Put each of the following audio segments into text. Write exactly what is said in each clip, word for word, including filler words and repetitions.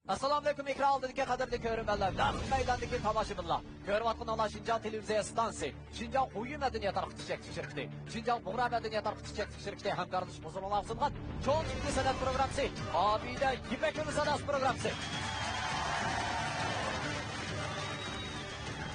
ئەسسالامۇئەلەيكۇم، ئېكران ئالدىدىكى قەدىرلىك كۆرۈرمەنلەر، نەق مەيداندىكى تاماشىبىنلار. كۆرۈۋاتقىنىڭلار شىنجاڭ تېلېۋىزىيە ئىستانسىسى، شىنجاڭ ھۇيۇ مەدەنىيەت تارقىتىش چەكلىك شىركىتى، شىنجاڭ بۇغرا مەدەنىيەت تارقىتىش چەكلىك شىركىتى ھەمكارلىشىپ ھۇزۇرۇڭلارغا سۇنغان چوڭ چۈشكۈلۈك سەنئەت پروگراممىسى، ئابىدە يىپەك يولى ساداسى پروگراممىسى.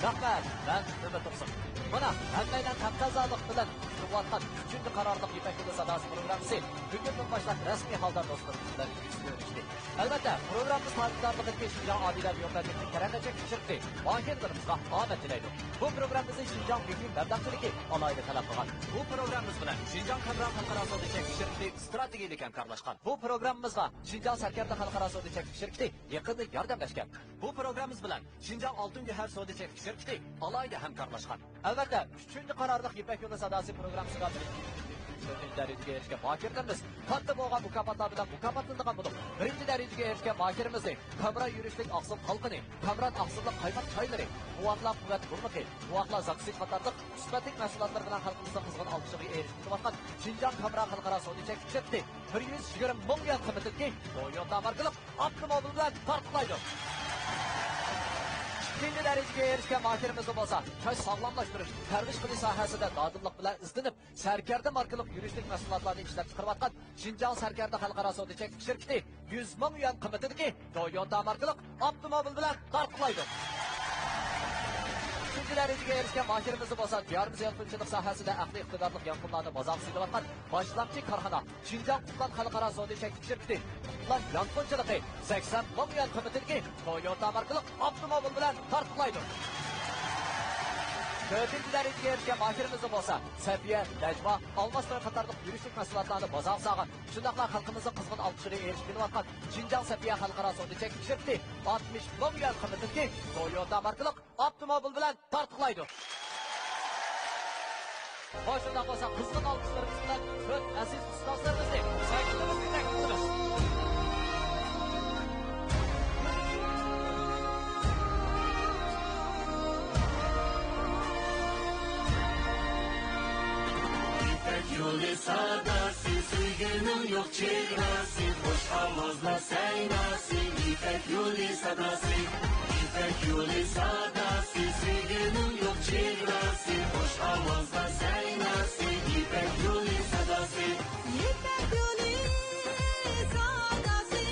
رەھمەت، مەن ئۆمەر تۇرسۇن. مانا، ھەممەيلەن تەقەززالىق بىلەن كۈتۈۋاتقان ئۈچىنچى قارارلىق يىپەك يولى ساداسى پروگراممىسى بۈگۈندىن باشلاپ رەسمىي ھالدا دوستلىرىمىز بىلەن يۈز كۆرۈشتى. ئەلۋەتتە، پروگراممىمىز تارماقلىرىدىكى شىنجاڭ ئابىدە بىيۇ مەدەنىيەت كارخانا چەكلىك شىركىتى ماھىرلىرىمىزغا ئامەت تىلەيدۇ. بۇ پروگراممىمىزنى شىنجاڭ بۈگۈن مەبلەغچىلىكى ئالاھىدە تەلەپ قىلغان. بۇ پروگراممىمىز بىلەن شىنجاڭ كامران خەلقئارا سودا چەكلىك شىركىتى ئىستراتېگىيەلىك ھەمكارلاشقان. بۇ پروگراممىمىزغا شىنجاڭ سەركەردە خەلقئارا سودا چەكلىك شىركىتى يېقىندا ياردەملەشكەن. بۇ پروگراممىمىز بىلەن شىنجاڭ ئالتۇن گۆھەر سودا چەكلىك شىركىتى ئالاھىدە ھەمكارلاشقان. ئەلۋەتتە، ئۈچىنچى قارارلىق يىپەك يولى ساداسى پروگراممىسىغا بىرىنچى، ئۈچىنچى، تۆتىنچى دەرىجىگە ئېرىشكەن ماھىرلىرىمىز كاتتا بولغان مۇكاپاتلار بىلەن مۇكاپاتلىنىدىغان بولۇپ، بىرىنچى دەرىجىگە ئېرىشكەن ماھىرىمىزنى كامران يۈرۈشلۈك ئاقسىل تالقىنى، كامران ئاقسىللىق قايماق چايلىرى، بوۋاقلار قۇۋۋەت بۇرنىقى، بوۋاقلار زاكسىد قاتارلىق سۈپەتلىك مەھسۇلاتلىرى بىلەن خەلقىمىزنىڭ قىزغىن ئالقىشىغا ئېرىشىپ كېلىۋاتقان شىنجاڭ كامران خەلقئارا سودا چەكلىك شىركىتى بىر يۈز يىگىرمە مىڭ يۈەن قىممىتىدىكى تويوتا ماركىلىق ئاپتوموبىل بىلەن تارتۇقلايدۇ. ئىككىنچى دەرىجىگە ئېرىشكەن ماھىرىمىزنى بولسا چاچ ساغلاملاشتۇرۇش، پەرۋىش قىلىش ساھەسىدە دادىللىق بىلەن ئىزدىنىپ، سەركەردە ماركىلىق يۈرۈشلۈك مەھسۇلاتلارنى ئىشلەپ چىقىرىۋاتقان شىنجاڭ سەركەردە خەلقئارا سودا چەكلىك شىركىتى يۈز مىڭ يۈەن قىممىتىدىكى تويوتا ماركىلىق ئاپتوموبىل بىلەن تارتۇقلايدۇ. ئۈچىنچى دەرىجىگە ئېرىشكەن ماھىرىمىزنى بولسا دىيارىمىز يانفونچىلىق ساھەسىدە ئەقلىي ئىقتىدارلىق يانفونلارنى بازارغا سېلىۋاتقان باشلامچى كارخانا شىنجاڭ قۇتلان خەلقئارا سودا چەكلىك شىركىتى قۇتلان يانفونچىلىقى سەكسەن مىڭ يۈەن قىممىتىدىكى تويوتا ماركىلىق ئاپتوموبىل بىلەن تارتۇقلايدۇ. تۆتىنچى دەرىجىگە ئېرىشكەن ماھىرىمىزنى بولسا سەپىيە، نەجما، ئالماس توي قاتارلىق يۈرۈشلۈك مەھسۇلاتلارنى بازارغا سالغان، شۇنداقلا خەلقىمىزنىڭ قىزغىن ئالقىشىغا ئېرىشىپ كېلىۋاتقان شىنجاڭ سەپىيە خەلقئارا سودا چەكلىك شىركىتى ئاتمىش مىڭ يۈەن قىممىتىدىكى تويوتا ماركىلىق ئاپتوموبىل بىلەن تارتۇقلايدۇ. خوش، شۇنداق بولسا، قىزغىن ئالقىشلىرىمىز بىلەن تۆت ئەزىز ئۇستازلىرىمىزنى سەھنىمىزگە تەكلىپ قىلىمىز. يىپەك يولى ساداسى، سۆيگۈنىڭ يوق چېگراسى، خۇش ئاۋازلار سەيناسى، يىپەك يولى ساداسى. يىپەك يولى ساداسى، سۆيگۈنىڭ يوق چېگراسى، خۇش ئاۋازلار سەيناسى، يىپەك يولى ساداسى. يىپەك يولى ساداسى،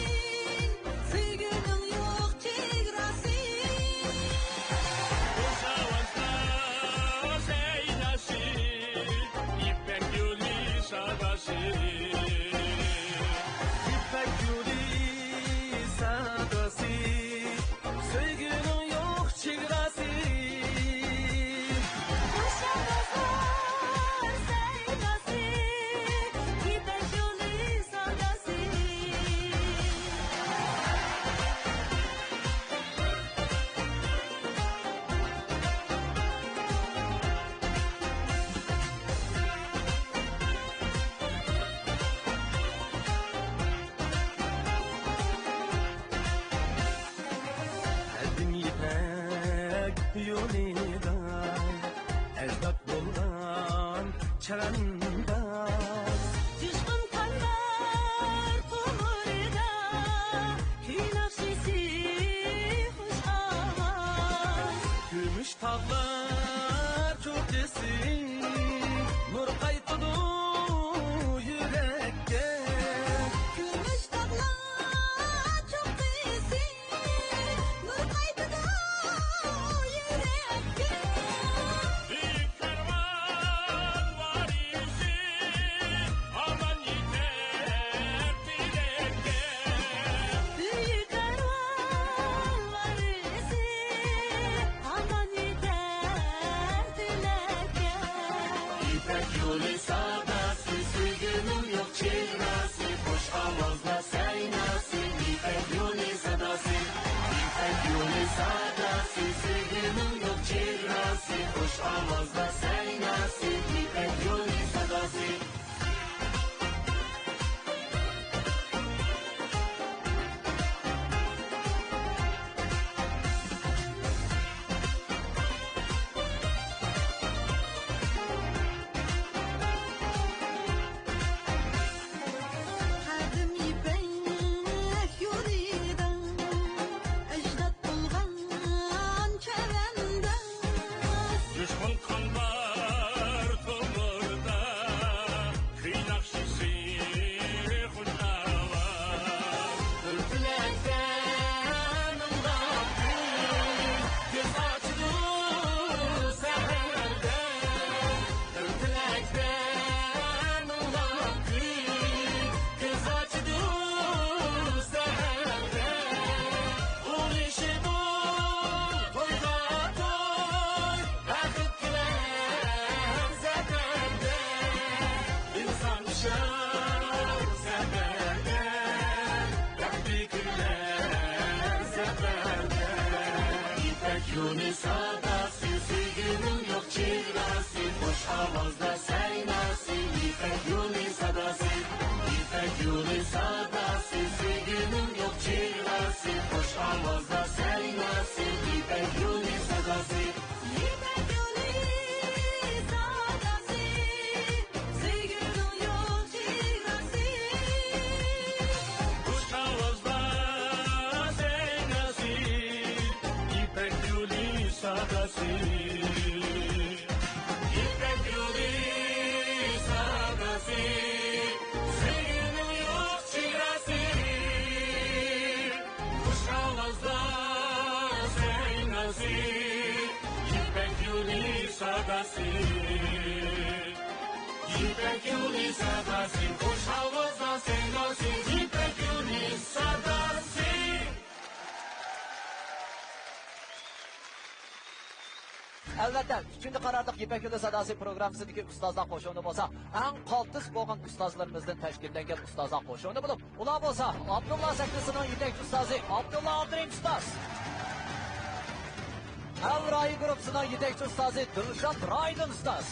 سۆيگۈنىڭ يوق چېگراسى. خۇش ئاۋازلار سەيناسى، يىپەك يولى ساداسى. يىپەك يولى ساداسى، سۆيگۈنىڭ يوق چېگراسى. خۇش ئاۋازلار سەيناسى، يىپەك يولى ساداسى. قەدىم يىپەك يولىدا ئەجداد بولغان چاغاندا، جۇشقۇن قانلار تومۇرىدا كۈي ناخشىسى، خۇش ئاۋاز. كۈمۈش تاغلار چوققىسى، نۇر قايتىدۇ يۈرەككە. كۈمۈش تاغلار چوققىسى، نۇر قايتىدۇ يۈرەككە. بۈيۈك كارۋان ۋارىسى، يولى ساداسى، سۆيگۈنىڭ يوق چېگراسى، خۇش ئاۋازدا سايناسى، يىپەك يولى ساداسى. يىپەك يولى ساداسى، سۆيگۈنىڭ يوق چېگراسى، خۇش ئاۋازدا سايناسى، يىپەك يولى ساداسى. يىپەك يولى ساداسى، سۆيگۈنىڭ يوق چېگراسى. خۇش ئاۋازدا سايناسى، يىپەك يولى ساداسى. يىپەك يولى ساداسى، سۆيگۈنىڭ يوق چېگراسى. خۇش ئاۋازدا سايناسى، يىپەك يولى ساداسى. يىپەك يولى ساداسى، خۇش ئاۋازدا سايناسى، يىپەك يولى ساداسى. ئەلۋەتتە، ئۈچىنچى قارارلىق يىپەك يولى ساداسى پروگراممىسىدىكى ئۇستازلار قوشۇنى بولسا، ئەڭ قالتىس بولغان ئۇستازلىرىمىزدىن تەشكىللەنگەن ئۇستازلار قوشۇنى بولۇپ، ئۇلار بولسا ئابدۇللا سەھنىسىنىڭ يېتەكچى ئۇستازى ئابدۇللا ئابدۇرېھىم ئۇستاز، ئەل رايى گۇرۇپپىسىنىڭ يېتەكچى ئۇستازى دىلشات رايدىن ئۇستاز،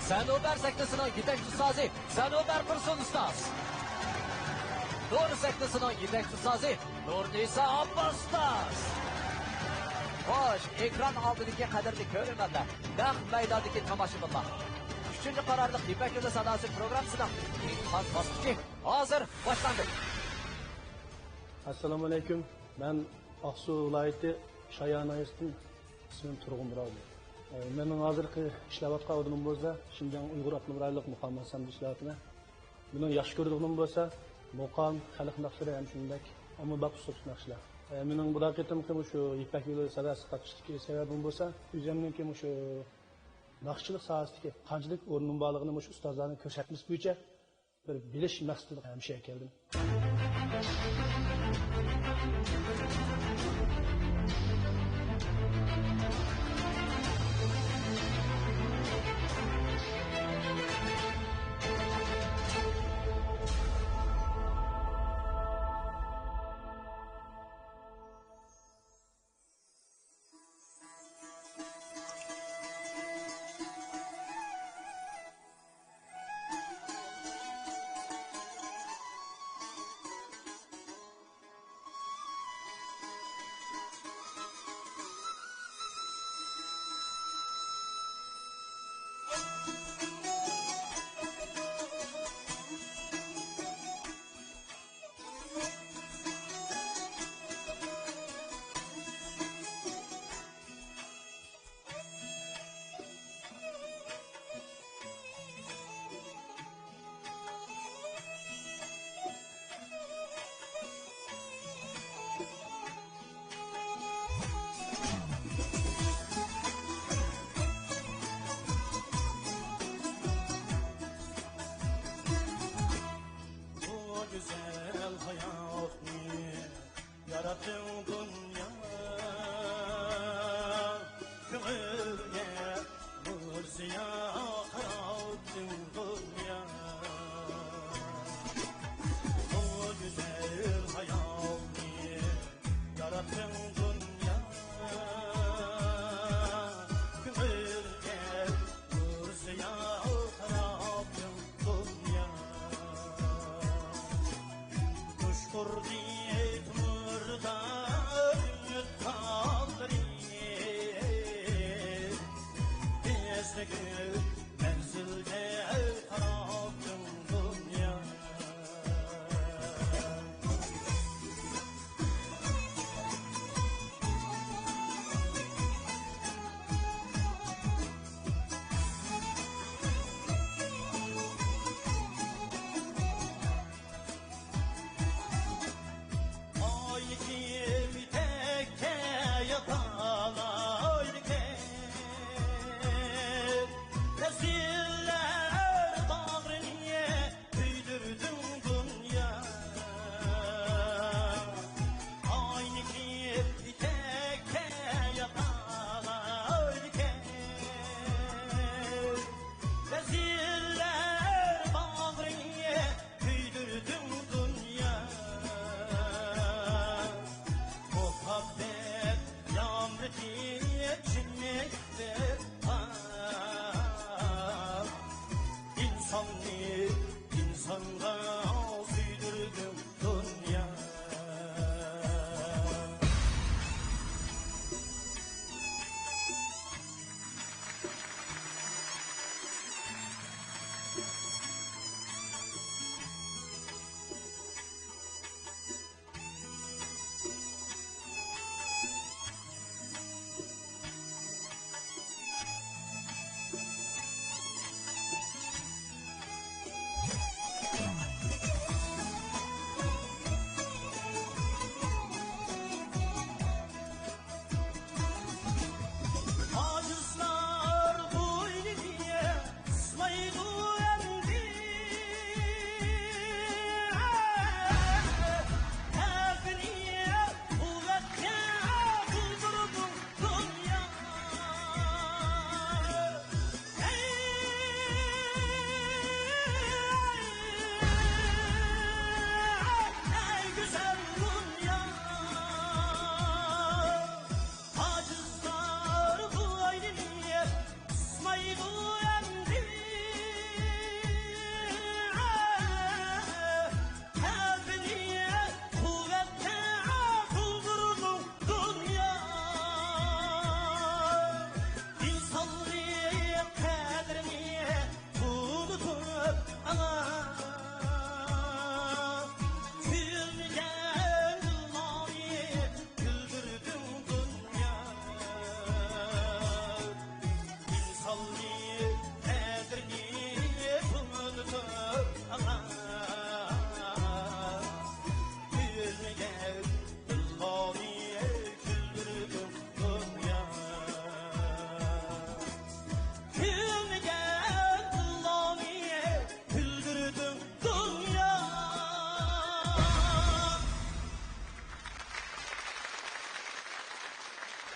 سەنۇبەر سەھنىسىنىڭ يېتەكچى ئۇستازى سەنۇبەر تۇرسۇن ئۇستاز، نۇر سەھنىسىنىڭ يېتەكچى ئۇستازى نۇرنىسا ئابباس ئۇستاز. خوش، ئېكران ئالدىدىكى قەدىرلىك كۆرۈرمەنلەر، نەق مەيداندىكى تاماشىبىنلار، ئۈچىنچى قارارلىق يىپەك يولى ساداسى پروگراممىسىنىڭ ئىمتىھان باسقۇچى ھازىر باشلاندى. ئەسسالامۇئەلەيكۇم. مەن ئاقسۇ ۋىلايىتى شايان ناھىيەسىدىن، ئىسمىم تۇرغۇن مۇرادىل. ئە، مېنىڭ ھازىرقى ئىشلەۋاتقان ئورنۇم بولسا شىنجاڭ ئۇيغۇر ئاپتونوم رايونلۇق مۇقام ئەنسامبلى ئىشلەۋاتىمەن. مېنىڭ ياخشى كۆرىدىغىنىم بولسا مۇقام، خەلق ناخشىلىرى ھەم شۇنداق ئاممىباب ئۇسسۇللۇق ناخشىلار. ئە، مېنىڭ بۇ قېتىمقى مۇشۇ يىپەك يولى ساداسى قاتنىشىشتىكى سەۋەبىم بولسا، ئۆزۈمنىڭكى مۇشۇ ناخشىچىلىق ساھەسىدىكى قانچىلىك ئورنۇم بارلىقىنى مۇشۇ ئۇستازلارنىڭ كۆرسەتمىسى بويىچە بىر بىلىش مەقسىتىدە مۇشۇ يەرگە كەلدىم. بۇ گۈزەل ھاياتنى ياراتتىڭ دۇنيا، كۆڭۈلگە نۇر زىيا قاراتتىڭ دۇنيا. بۇ گۈزەل ھاياتنى ياراتتىڭ دۇنيا، كۆڭۈلگە نۇر زىيا قاراتتىڭ دۇنيا. جۇشقۇردى مۇردار ئۈمىد تاملىرى، بىزگە مەنزىلدە قاراپتىڭ دۇنيا.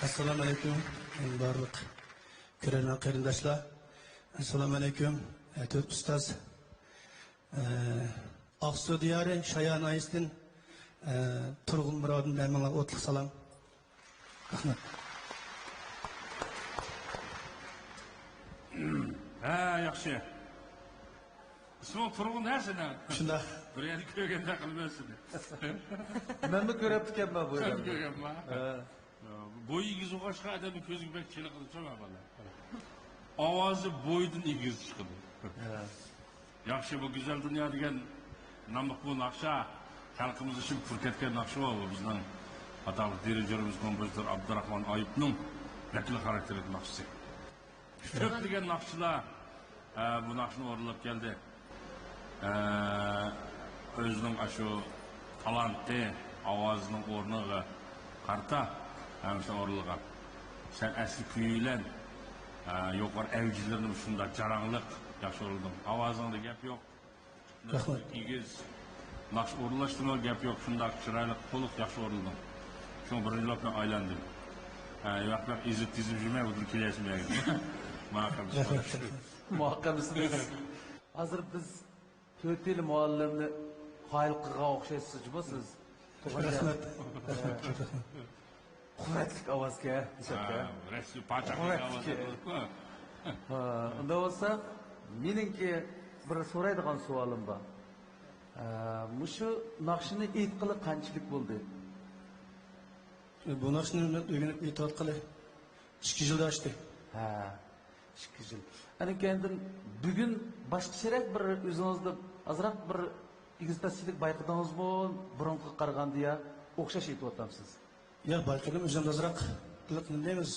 ئەسسالامۇ ئەلەيكۇم، بارلىق كۆرەرمەن قېرىنداشلار. ئەسسالامۇ ئەلەيكۇم، تۆت ئۇستاز. ئە، ئاقسۇ دىيارى شايان ناھىيەسىدىن، ئە، تۇرغۇن مۇرادىن ھەممىڭلارغا ئوتلۇق سالام. رەھمەت. ھە، ياخشى. ئىسمىڭ تۇرغۇن ھە سېنىڭ؟ شۇنداق. بىر يەردە كۆرگەندەك قىلىمەن سېنى. مەنمۇ كۆرۈپتىكەنمەن بۇ يەردە. كۆرگەنمەن. ھە. بويى ئېگىز بولغاچقا ئادەمنىڭ كۆزىگە بەك چېلىقىدۇ، چوڭ بالىلار. ئاۋازى بويىدىن ئېگىز چىقىدۇ. ھە. ياخشى، بۇ گۈزەل دۇنيا دېگەن ناملىق بۇ ناخشا خەلقىمىزدە شۇ پۇر كەتكەن ناخشا بۇ. بىزنىڭ ئاتاقلىق دىرىژورىمىز، كومپوزىتور ئابدۇراخمان ئايۇپنىڭ ۋەكىللىك خاراكتېرلىك ناخشىسى. كۆپلىگەن ناخشىلار، ئە، بۇ ناخشىنى ئورۇنلاپ كەلدى. ئە، ئۆزىنىڭ ئاشۇ تالانتى، ئاۋازىنىڭ ئورنىغا قارىتا ھەمىشە ئورۇنلىغان. سەن ئەسلى كۈيى بىلەن، ئە، يۇقىرى ئەۋجلىرىنى شۇنداق جاراڭلىق ياخشى ئورۇندىدىڭ. ئاۋازىڭدا گەپ يوق. رەھمەت. ئېگىز. ناخشا ئورۇنلاشتىمۇ گەپ يوق، شۇنداق چىرايلىق، تولۇق ياخشى ئورۇندىدىڭ. شۇڭا بىرىنچى بولۇپ مەن ئايلاندىم. ھە، ياق، ياق، ئېزىپ تېزىپ يۈرمەي، بۇدۇر كېلەسىم يەگىن. ماقۇل. رەھمەت، رەھمەت. ماقۇل سىز. ھازىر بىز تۆت يىل مۇئەللىمنى قايىل قىلغان ئوخشايسىز جۇمۇ سىز. رەھمەت. قۇۋۋەتلىك ئاۋازكەن، ھە، دېسەككە. ھە، رەسمىي پاچاق قىلغان ئاۋاز. ھە، ئۇنداق بولسا، مېنىڭكى بىر سورايدىغان سوئالىم بار. ھە، مۇشۇ ناخشىنى ئېيتقىلى قانچىلىك بولدى؟ بۇ ناخشىنى مەن ئۆگىنىپ ئېيتىۋاتقىلى ئىككى يىلدا ئاشتى. ھە، ئىككى يىل. ئەنە كەينىدىن بۈگۈن باشقىچىراق بىر ئۆزىڭىزدە ئازراق بىر ئېگىز-پەسلىك بايقىدىڭىزمۇ بۇرۇنقىغا قارىغاندا يا ئوخشاش ئېيتىۋاتامسىز؟ ياق، بايقىدىم، ئۆزۈمدە ئازراق قىلىق نېمە دەيمىز،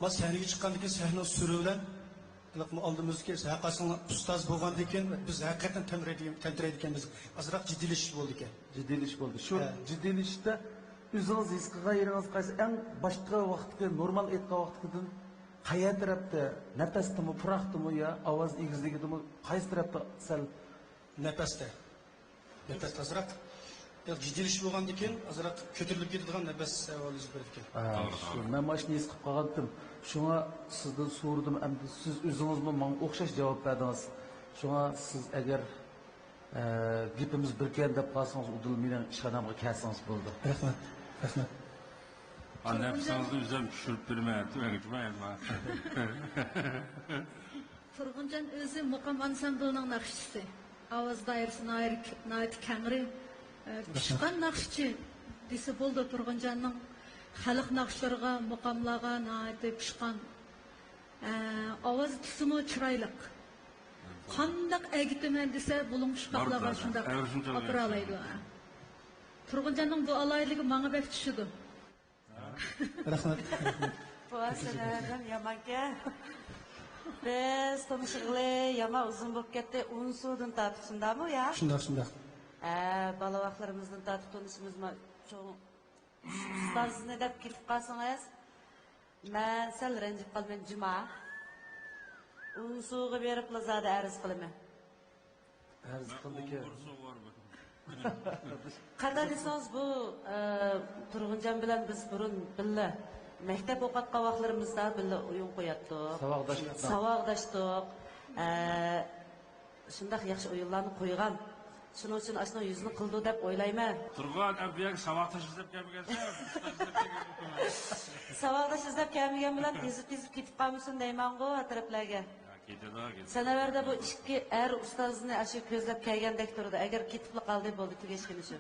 ما سەھنىگە چىققاندىن كېيىن سەھنە سۈرى بىلەن قىلىق ئالدىمىزدىكى ھەرقايسىڭلار ئۇستاز بولغاندىن كېيىن بىز ھەقىقەتەن تەمتىرەيدىكەن، تەمتىرەيدىكەنمىز. ئازراق جىددىيلىشىش بولدىكەن. جىددىيلىشىش بولدى. شۇ ھە. جىددىيلىشىشتە ئۆزىڭىز ھېس قىلغان يېرىڭىز قايسى؟ ئەڭ باشقا ۋاقىتتىكى، نورمال ئېيتقان ۋاقتىكىدىن قەيەر تەرەپتە؟ نەپەستىمۇ، پۇراقتىمۇ يا ئاۋاز ئېگىزلىكىدىمۇ؟ قايسى تەرەپتە سەل؟ نەپەستە. نەپەس ئازراق، ياق، جىددىيلىشىپ بولغاندىن كېيىن ئازراق كۆتۈرۈلۈپ كېتىدىغان نەپەس ئەھۋالى يۈز بېرىدىكەن. ھە، توغرا، شۇ. توغرا. مەن مانا شۇنى ھېس قىلىپ قالغانتىم. شۇڭا سىزدىن سورىدىم، ئەمدى سىز ئۆزىڭىزمۇ ماڭا ئوخشاش جاۋاب بەردىڭىز. شۇڭا سىز ئەگەر، ئە، گېپىمىز بىركەن دەپ قالسىڭىز، ئۇدۇل مېنىڭ ئىشخانامغا كەلسىڭىز بولىدۇ. رەھمەت، رەھمەت. ھە، نەپسىڭىزنى ئۆزۈم چۈشۈرۈپ بېرىمەن، تۈمەنگىچە مەن. تۇرغۇنجان ئۆزى مۇقام ئانسامبىلىنىڭ ناخشىچىسى. ئاۋاز دائىرىسى ناھايىتى، ناھايىتى كەڭرى. ئە، پىشقان ناخشىچى دېسە بولىدۇ تۇرغۇنجاننىڭ خەلق ناخشىلىرىغا، مۇقاملارغا ناھايىتى پىشقان. ئە، ئاۋاز تۈسىمۇ چىرايلىق. قانداق ئەگىتىمەن دېسە، بۇلۇڭ پۇشقاقلارغا شۇنداق ئاپىرالايدۇ. تۇرغۇنجاننىڭ بۇ ئالاھىدىلىكى ماڭا بەك چۈشىدۇ. رەھمەت. بۇ سەنەردىن يامانكەن. بىز تونۇشقىلى يامان ئۇزۇن بولۇپ كەتتى. ئۇنسۇدىن تارتىپ، شۇنداقمۇ يا؟ شۇنداق، شۇنداق. ھە، بالا ۋاقىتلىرىمىزدىن تارتىپ تونۇشىمىزمۇ چوڭ ئۇستازنى دەپ كېتىپ قالسىڭىز، مەن سەل رەنجىپ قالىمەن جۇما. ئۇنسۇغا بېرىپلا زادى ئەرز قىلىمەن. ئەرز قىلدىكەن. قانداق دېسىڭىز، بۇ، ئە، تۇرغۇنجان بىلەن بىز بۇرۇن بىللە مەكتەپ ئوقۇۋاتقان ۋاقىتلىرىمىزدا بىللە ئويۇن قوياتتۇق. ساۋاقداشلىق. ساۋاقداشتۇق. ئە، شۇنداق ياخشى ئويۇنلارنى قويغان. شۇنىڭ ئۈچۈن ئاشۇنىڭ يۈزىنى قىلىدۇ دەپ ئويلايمەن. تۇرغان، ئە، بۇ يەرگە ساۋاقداش ئىزدەپ كەلمىگەنسەن؟ ساۋاقداش ئىزدەپ كەلمىگەن بىلەن ئېزىپ-تېزىپ كېتىپ قالمىسۇن دەيمەنغۇ، ھە، تەرەپلەرگە. كېتىدۇ، كېتىدۇ. سەنەۋەردە بۇ ئىككى ئەر ئۇستازنى ئاشۇ كۆزلەپ كەلگەندەك تۇرىدۇ. ئەگەر كېتىپلا قالدى، بولدى، تۈگەشكىنى شۇ.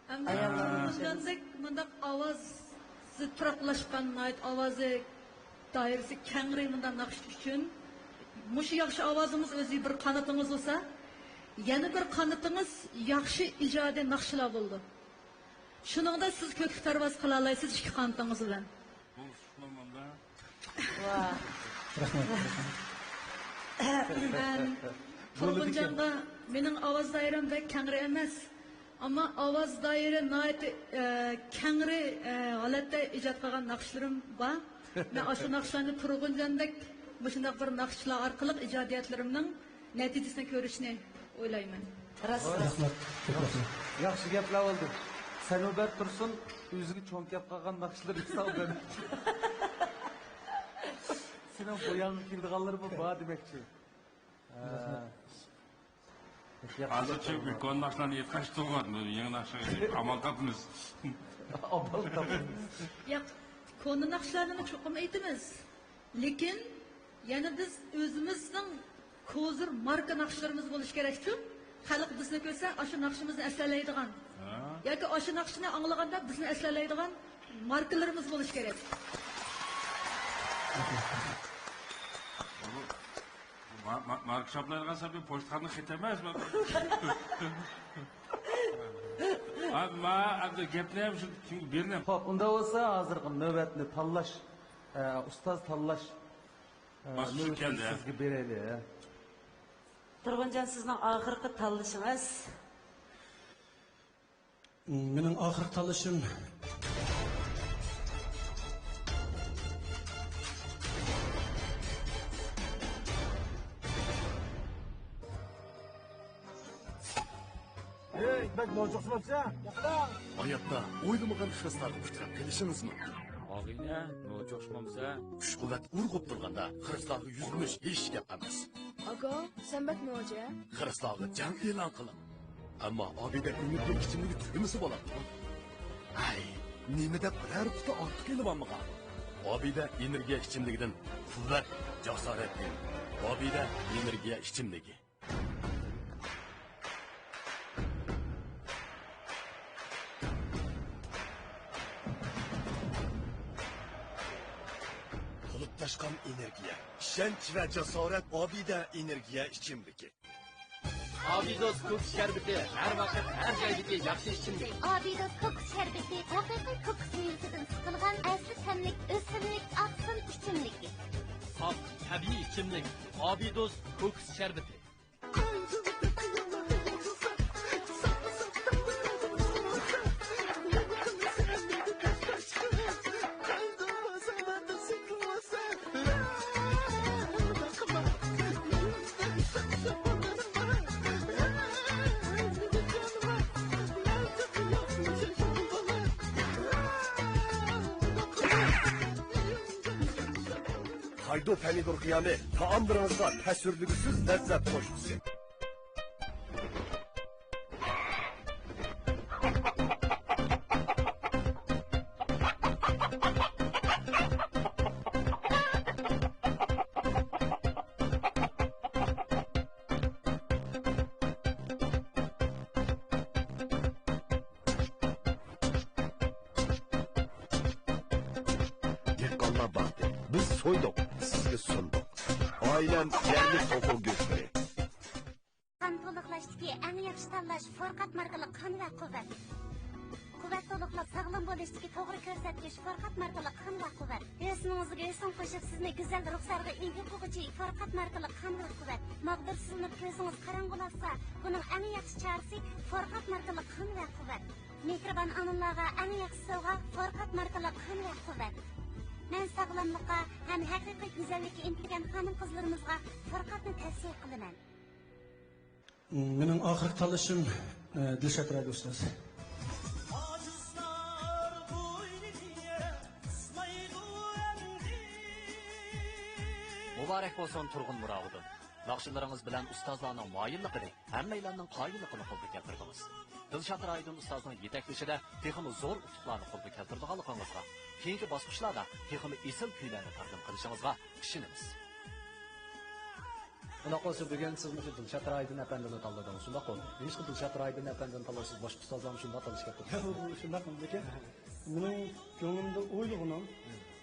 ئەمدى ئاياللار تۇرغۇنجاندەك مۇنداق ئاۋازى تۇراقلاشقان، ناھايىتى ئاۋازى دائىرىسى كەڭرى مۇنداق ناخشىچى ئۈچۈن مۇشۇ ياخشى ئاۋازىڭىز ئۆزى بىر قانىتىڭىز بولسا، يەنە بىر قانىتىڭىز ياخشى ئىجادىي ناخشىلار بولىدۇ. شۇنىڭدا سىز كۆككە پەرۋاز قىلالايسىز ئىككى قانىتىڭىز بىلەن. بولسۇن، مانا. ۋاھ. رەھمەت. مەن تۇرغۇنجانغا، مېنىڭ ئاۋاز دائىرەم بەك كەڭرى ئەمەس. ئەمما ئاۋاز دائىرە ناھايىتى، ئە، كەڭرى، ئە، ھالەتتە ئىجاد قىلغان ناخشىلىرىم بار. مەن ئاشۇ ناخشىلارنى تۇرغۇنجاندەك مۇشۇنداق بىر ناخشىچىلار ئارقىلىق ئىجادىيەتلىرىمنىڭ نەتىجىسىنى كۆرۈشنى ئويلايمەن. راست، راست. رەھمەت، كۆپ رەھمەت. ياخشى گەپلەر بولدى. تەنۇبەت تۇرسۇن ئۆزىگە چوڭ كەپ قالغان ناخشىلىرى ساۋ بەرمەكچى. سېنىڭ بۇ ياڭغا كېلىدىغانلىرىمۇ بار دېمەكچى. ھە. ھازىرچە كونا ناخشىلارنى ئېيتقاچ تۇرغان، يېڭى ناخشىغا ئامال تاپىمىز. ئامال تاپىمىز. ياق، كونا ناخشىلارنىمۇ چوقۇم ئېيتىمىز. لېكىن يەنە بىز ئۆزىمىزنىڭ كوزىر ماركا ناخشىلىرىمىز بولۇشى كېرەكچۇ؟ خەلق بىزنى كۆرسە، ئاشۇ ناخشىمىزنى ئەسلەيدىغان. ھە؟ ياكى ئاشۇ ناخشىنى ئاڭلىغاندا بىزنى ئەسلەيدىغان ماركىلىرىمىز بولۇشى كېرەك. ما-، ما-، ماركا چاپلايدىغان سەپى پوچتىخانىدا خېتى ئەمەس. ھە، ما-، ئەمدى گەپنى ھەم شۇ، چۈنكى بىرنى. خوپ، ئۇنداق بولسا ھازىرقى نۆۋەتنى تاللاش، ئە، ئۇستاز تاللاش، ئە، باسقۇچى نۆۋىتىنى كەلدى. سىزگە بېرەيلى. تۇرغۇنجان، سىزنىڭ ئاخىرقى تاللىشىڭىز. مېنىڭ ئاخىرقى تاللىشىم. ھەي، بەك نوچۇقسىماپسەن؟ ھاياتتا ئويلىمىغان خىرىسلارغا ئۇچراپ قېلىشىڭىز مۇمكىن. ئاغىنە، نوچۇقسىمامسەن؟ كۈچ-قۇۋۋەت ئۇرغۇپ تۇرغاندا خىرىسلارغا يۈزلىنىش ھېچ گەپ ئەمەس. ئاكا، سەن بەك نوچە. خىرىسلارغا جەڭ ئېلان قىلىڭ. ئەمما ئابىدە ئېنېرگىيە ئىچىملىكى تۈگىمىسە بولاتتىغۇ. ھەي، نېمە دەپ بىرەر قۇتا ئارتۇق ئېلىۋالمىغان؟ ئابىدە ئېنېرگىيە ئىچىملىكىدىن قۇۋۋەت، جاسارەت ئېلىڭ. ئابىدە ئېنېرگىيە ئىچىملىكى. تولۇپ تاشقان ئېنېرگىيە، ئىشەنچ ۋە جاسارەت. ئابىدە ئېنېرگىيە ئىچىملىكى. ئابىدوس كوكۇس شەربىتى، ھەر ۋاقىت، ھەر جايدىكى ياخشى ئىچىملىك. ئابىدوس كوكۇس شەربىتى ھەقىقىي كوكۇس مېۋىسىدىن سىقىلغان ئەسلى تەملىك ئۆسۈملۈك ئاقسىل ئىچىملىكى. ساپ، تەبىئىي ئىچىملىك، ئابىدوس كوكۇس شەربىتى. تايدو پەمىدۇر قىيامى، تائاملىرىڭىزغا تەسۋىرلىگۈسىز لەززەت قوشقۇسى. دېھقانلار باقتى، بىز سويدۇق، سىزگە سۇندۇق. ئائىلەم يەرلىك توخۇ گۆشلىرى. قان تولۇقلاشتىكى ئەڭ ياخشى تاللاش فورقات ماركىلىق قان ۋە قۇۋۋەت. قۇۋۋەت تولۇقلاپ ساغلام بولۇشتىكى توغرا كۆرسەتكۈچ فورقات ماركىلىق قان ۋە قۇۋۋەت. ھۆسنىڭىزگە ھۆسن قوشۇپ، سىزنى گۈزەل رۇخسارغا ئىگە قىلغۇچى فورقات ماركىلىق قان ۋە قۇۋۋەت. ماغدۇرسىزلىنىپ كۆزىڭىز قاراڭغۇلاشسا، بۇنىڭ ئەڭ ياخشى چارىسى فورقات ماركىلىق قان ۋە قۇۋۋەت. مېھرىبان ئانىلارغا ئەڭ ياخشى سوۋغا فورقات ماركىلىق قان ۋە قۇۋۋەت. مەن ساغلاملىققا ھەم ھەقىقىي گۈزەللىككە ئىنتىلگەن خانىم-قىزلىرىمىزغا فورقاتنى تەۋسىيە قىلىمەن. مېنىڭ ئاخىرقى تاللىشىم، ئە، دىلشات رايدى ئۇستاز. مۇبارەك بولسۇن تۇرغۇن مۇراۋىدۇن. ناخشىلىرىڭىز بىلەن ئۇستازلارنىڭ مايىللىقىنى، ھەممەيلەننىڭ قايىللىقىنى قولغا كەلتۈردىڭىز. دىلشات رايدىن ئۇستازنىڭ يېتەكلىشىدە تېخىمۇ زور ئۇتۇقلارنى قولغا كەلتۈرىدىغانلىقىڭىزغا، كېيىنكى باسقۇچلاردا تېخىمۇ ئېسىل كۈيلەرنى تەقدىم قىلىشىڭىزغا ئىشىنىمىز. ئۇنداق بولسا، بۈگۈن سىز مۇشۇ دىلشات رايدىن ئەپەندىنى تاللىدىڭىز، شۇنداققۇ؟ نېمىشقا دىلشات رايدىن ئەپەندىنى تاللايسىز؟ باشقا ئۇستازلارمۇ شۇنداق تاللىشىپ كەپتۇ. شۇنداق، لېكىن مېنىڭ كۆڭلۈمدە ئويلىغىنىم،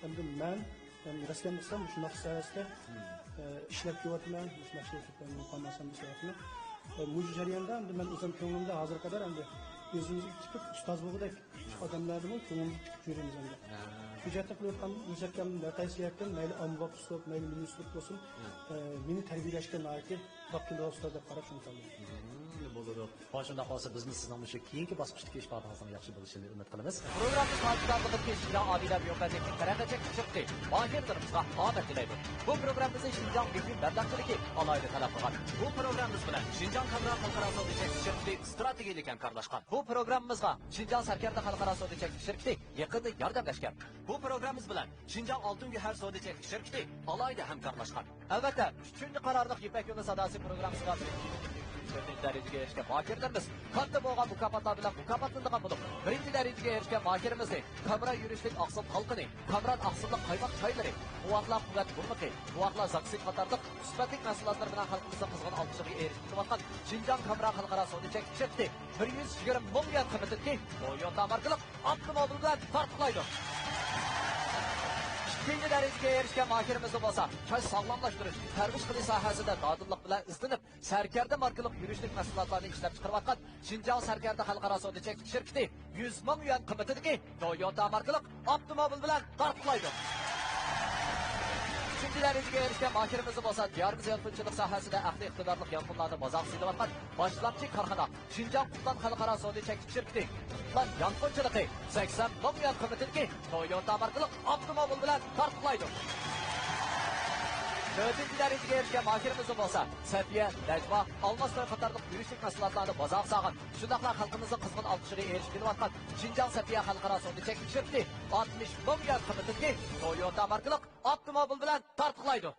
ئەمدى مەن، ئەمدى رەسمىي قىلسام، مۇشۇنداق سەۋەستە، ئە، ئىشلەپ كېلىۋاتىمەن، مۇشۇنداق ئىشلەپ كېلىۋاتىمەن، مۇقام ئەسەمدە ئىشلەۋاتىمەن. ئە، مۇشۇ جەرياندا ئەمدى مەن ئۆزۈم كۆڭلۈمدە ھازىرغا قەدەر ئەمدى ئۆزىمىزگە تىپىك ئۇستاز بولغۇدەك ئادەملەردىمۇ كۆڭلىمىزگە تىكىپ يۈرىمىز ئەمدى. ھە. شۇ جەھەتتە قىلىۋاتقان مۇزەككەرلىرىم ھەر قايسى جەھەتتىن، مەيلى ئاممىباب ئۇسلۇب، مەيلى مىللىي ئۇسلۇب بولسۇن، ھە. ئە، مېنى تەربىيەلەشكە ناھايىتى باب كېلىدىغان ئۇستاز دەپ قاراپ شۇنى تاللىدىم. ھە. بولىدۇ. ھو، شۇنداق بولسا، بىزمۇ سىزنىڭ مۇشۇ كېيىنكى باسقۇچتىكى ئىش پائالىيىتىڭىزنىڭ ياخشى بولۇشىنى ئۈمىد قىلىمىز. پروگراممىمىز ھازىردا بولۇپ كېچىكىدە ئابىدە بىيوپەتىك تەرەققىيات شىركىتى ماھىرلىرىمىزغا ئامەت تىلەيدۇ. بۇ پروگراممىمىزنى شىنجاڭ بۈگۈن مەبلەغچىلىكى ئالاھىدە تەلەپ قىلغان. بۇ پروگراممىمىز بىلەن شىنجاڭ كامرا خەلقئارا سودا چەكلىك شىركىتى ئىستراتېگىيەلىك ھەمكارلاشقان. بۇ پروگراممىمىزغا شىنجاڭ سەركەردە خەلقئارا سودا چەكلىك شىركىتى يېقىندىن ياردەملەشكەن. بۇ پروگراممىمىز بىلەن شىنجاڭ ئالتۇن گۆھەر سودا چەكلىك شىركىتى ئالاھىدە ھەمكارلاشقان. ئەلۋەتتە، ئۈچىنچى قارارلىق يىپەك يولى ساداسى پروگراممىسىغا تۆتىنچى دەرىجىگە ئېرىشكەن ماھىرلىرىمىز كاتتا بولغان مۇكاپاتلار بىلەن مۇكاپاتلىنىدىغان بولۇپ، بىرىنچى دەرىجىگە ئېرىشكەن ماھىرىمىزنى كامرا يۈرۈشلۈك ئاقسىل قالقىنى، كامران ئاقسىللىق قايماق چايلىرى، قۇۋۋاتلا قۇۋۋەت بۇرمىقى، قۇۋۋاتلا زاكسىك قاتارلىق سۈپەتلىك مەھسۇلاتلىرى بىلەن خەلقىمىزنىڭ قىزغىن ئالقىشىغا ئېرىشىپ كېلىۋاتقان شىنجاڭ كامرا خەلقئارا سودا چەكلىك شىركىتى بىر يۈز يىگىرمە مىڭ يۈەن قىممىتىدىكى تويوتا ماركىلىق ئاپتوموبىل بىلەن تارتۇقلايدۇ. ئىككىنچى دەرىجىگە ئېرىشكەن ماھىرىمىزنى بولسا چاچ ساغلاملاشتۇرۇش، پەرۋىش قىلىش ساھەسىدە دادىللىق بىلەن ئىزدىنىپ، سەركەردە ماركىلىق يۈرۈشلۈك مەھسۇلاتلارنى ئىشلەپچىقىرىۋاتقان شىنجاڭ سەركەردە خەلقئارا سودا چەكلىك شىركىتى يۈز مىڭ يۈەن قىممىتىدىكى تويوتا ماركىلىق ئاپتوموبىل بىلەن تارتۇقلايدۇ. ئۈچىنچى دەرىجىگە ئېرىشكەن ماھىرىمىز بولسا دىيارىمىز يانفونچىلىق ساھەسىدە ئەقلىي ئىقتىدارلىق يانفونلارنى بازارغا سېلىۋاتقان باشلامچى كارخانا شىنجاڭ قۇتلان خەلقئارا سودا چەكلىك شىركىتى قۇتلان يانفونچىلىقى سەكسەن مىڭ يۈەن قىممىتىدىكى تويوتا ماركىلىق ئاپتوموبىل بىلەن تارتۇقلايدۇ. تۆتىنچى دەرىجىگە ئېرىشكەن ماھىرىمىز بولسا سەپىيە، نەجما، ئالماس توي قاتارلىق يۈرۈشلۈك مەھسۇلاتلارنى بازارغا سالغان، شۇنداقلا خەلقىمىزنىڭ قىزغىن ئالقىشىغا ئېرىشىپ كېلىۋاتقان شىنجاڭ سەپىيە خەلقئارا سودا چەكلىك شىركىتى ئاتمىش مىڭ يۈەن قىممىتىدىكى تويوتا ماركىلىق ئاپتوموبىل بىلەن تارتۇقلايدۇ.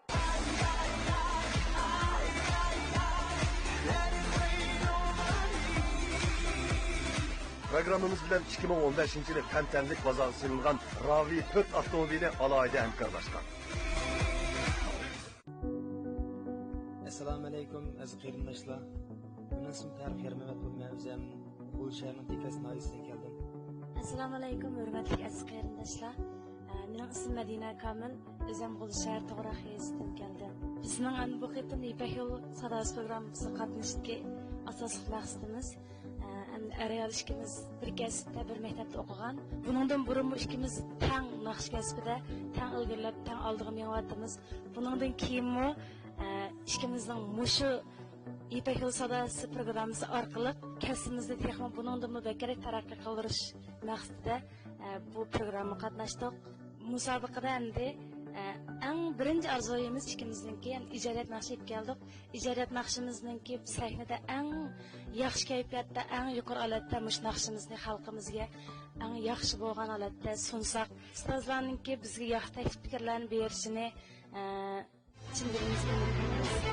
پروگراممىمىز بىلەن ئىككى مىڭ ئون بەشىنچى يىلى تەنتەنىلىك بازارغا سېلىنغان راۋى تۆت ئاپتوموبىلى ئالاھىدە ھەمكارلاشقان. ئەسسالامۇئەلەيكۇم، ئەزىز قېرىنداشلار. مېنىڭ ئىسمىم تارىق يارمەمەت بولۇپ، مەن ئۆزۈم غۇلجا شەھىرىنىڭ تېكەس ناھىيەسىدىن كەلدىم. ئەسسالامۇئەلەيكۇم، ھۆرمەتلىك ئەزىز قېرىنداشلار. ئە، مېنىڭ ئىسمىم مەدىنە كامىل، ئۆزۈم غۇلجا شەھەر توغراق يېزىسىدىن كەلدىم. بىزنىڭ ئەمدى بۇ قېتىم يىپەك يولى ساداسى پروگراممىسىغا قاتنىشىشتىكى ئاساسلىق مەقسىتىمىز، ئە، ئەمدى ئەر-ئايال ئىككىمىز بىر كەسىپتە، بىر مەكتەپتە ئوقۇغان. بۇنىڭدىن بۇرۇنمۇ ئىككىمىز تەڭ ناخشا كەسپىدە تەڭ ئىلگىرىلەپ، تەڭ ئالدىغا مېڭىۋاتىمىز. بۇنىڭدىن كېيىنمۇ، ئە، ئىككىمىزنىڭ مۇشۇ يىپەك يولى ساداسى پروگراممىسى ئارقىلىق كەسپىمىزنى تېخىمۇ بۇنىڭدىنمۇ بەكرەك تەرەققىي قىلدۇرۇش مەقسىتىدە، ئە، بۇ پروگراممىغا قاتناشتۇق. مۇسابىقىدە ئەمدى، ئە، ئەڭ بىرىنچى ئارزۇيىمىز ئىككىمىزنىڭكى، يەنى ئىجادىيەت ناخشا ئېلىپ كەلدۇق. ئىجادىيەت ناخشىمىزنىڭكى سەھنىدە ئەڭ ياخشى كەيپىياتتا، ئەڭ يۇقىرى ھالەتتە مۇشۇ ناخشىمىزنى خەلقىمىزگە ئەڭ ياخشى بولغان ھالەتتە سۇنساق، ئۇستازلارنىڭكى بىزگە ياخشى تەكلىپ پىكىرلەرنى بېرىشىنى، ئە، چىن دىلىمىزدىن ئۈمىد قىلىمىز.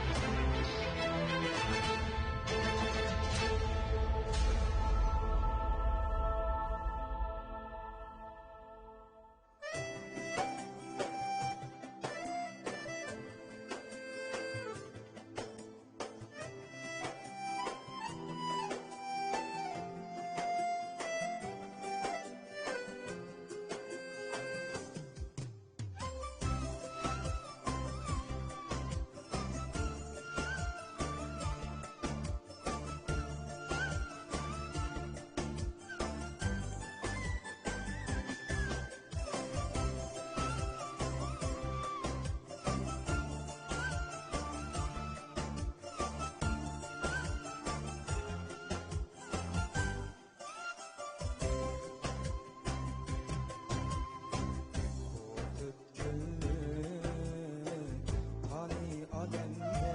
كۈنلۈك پانىي ئادەمدە،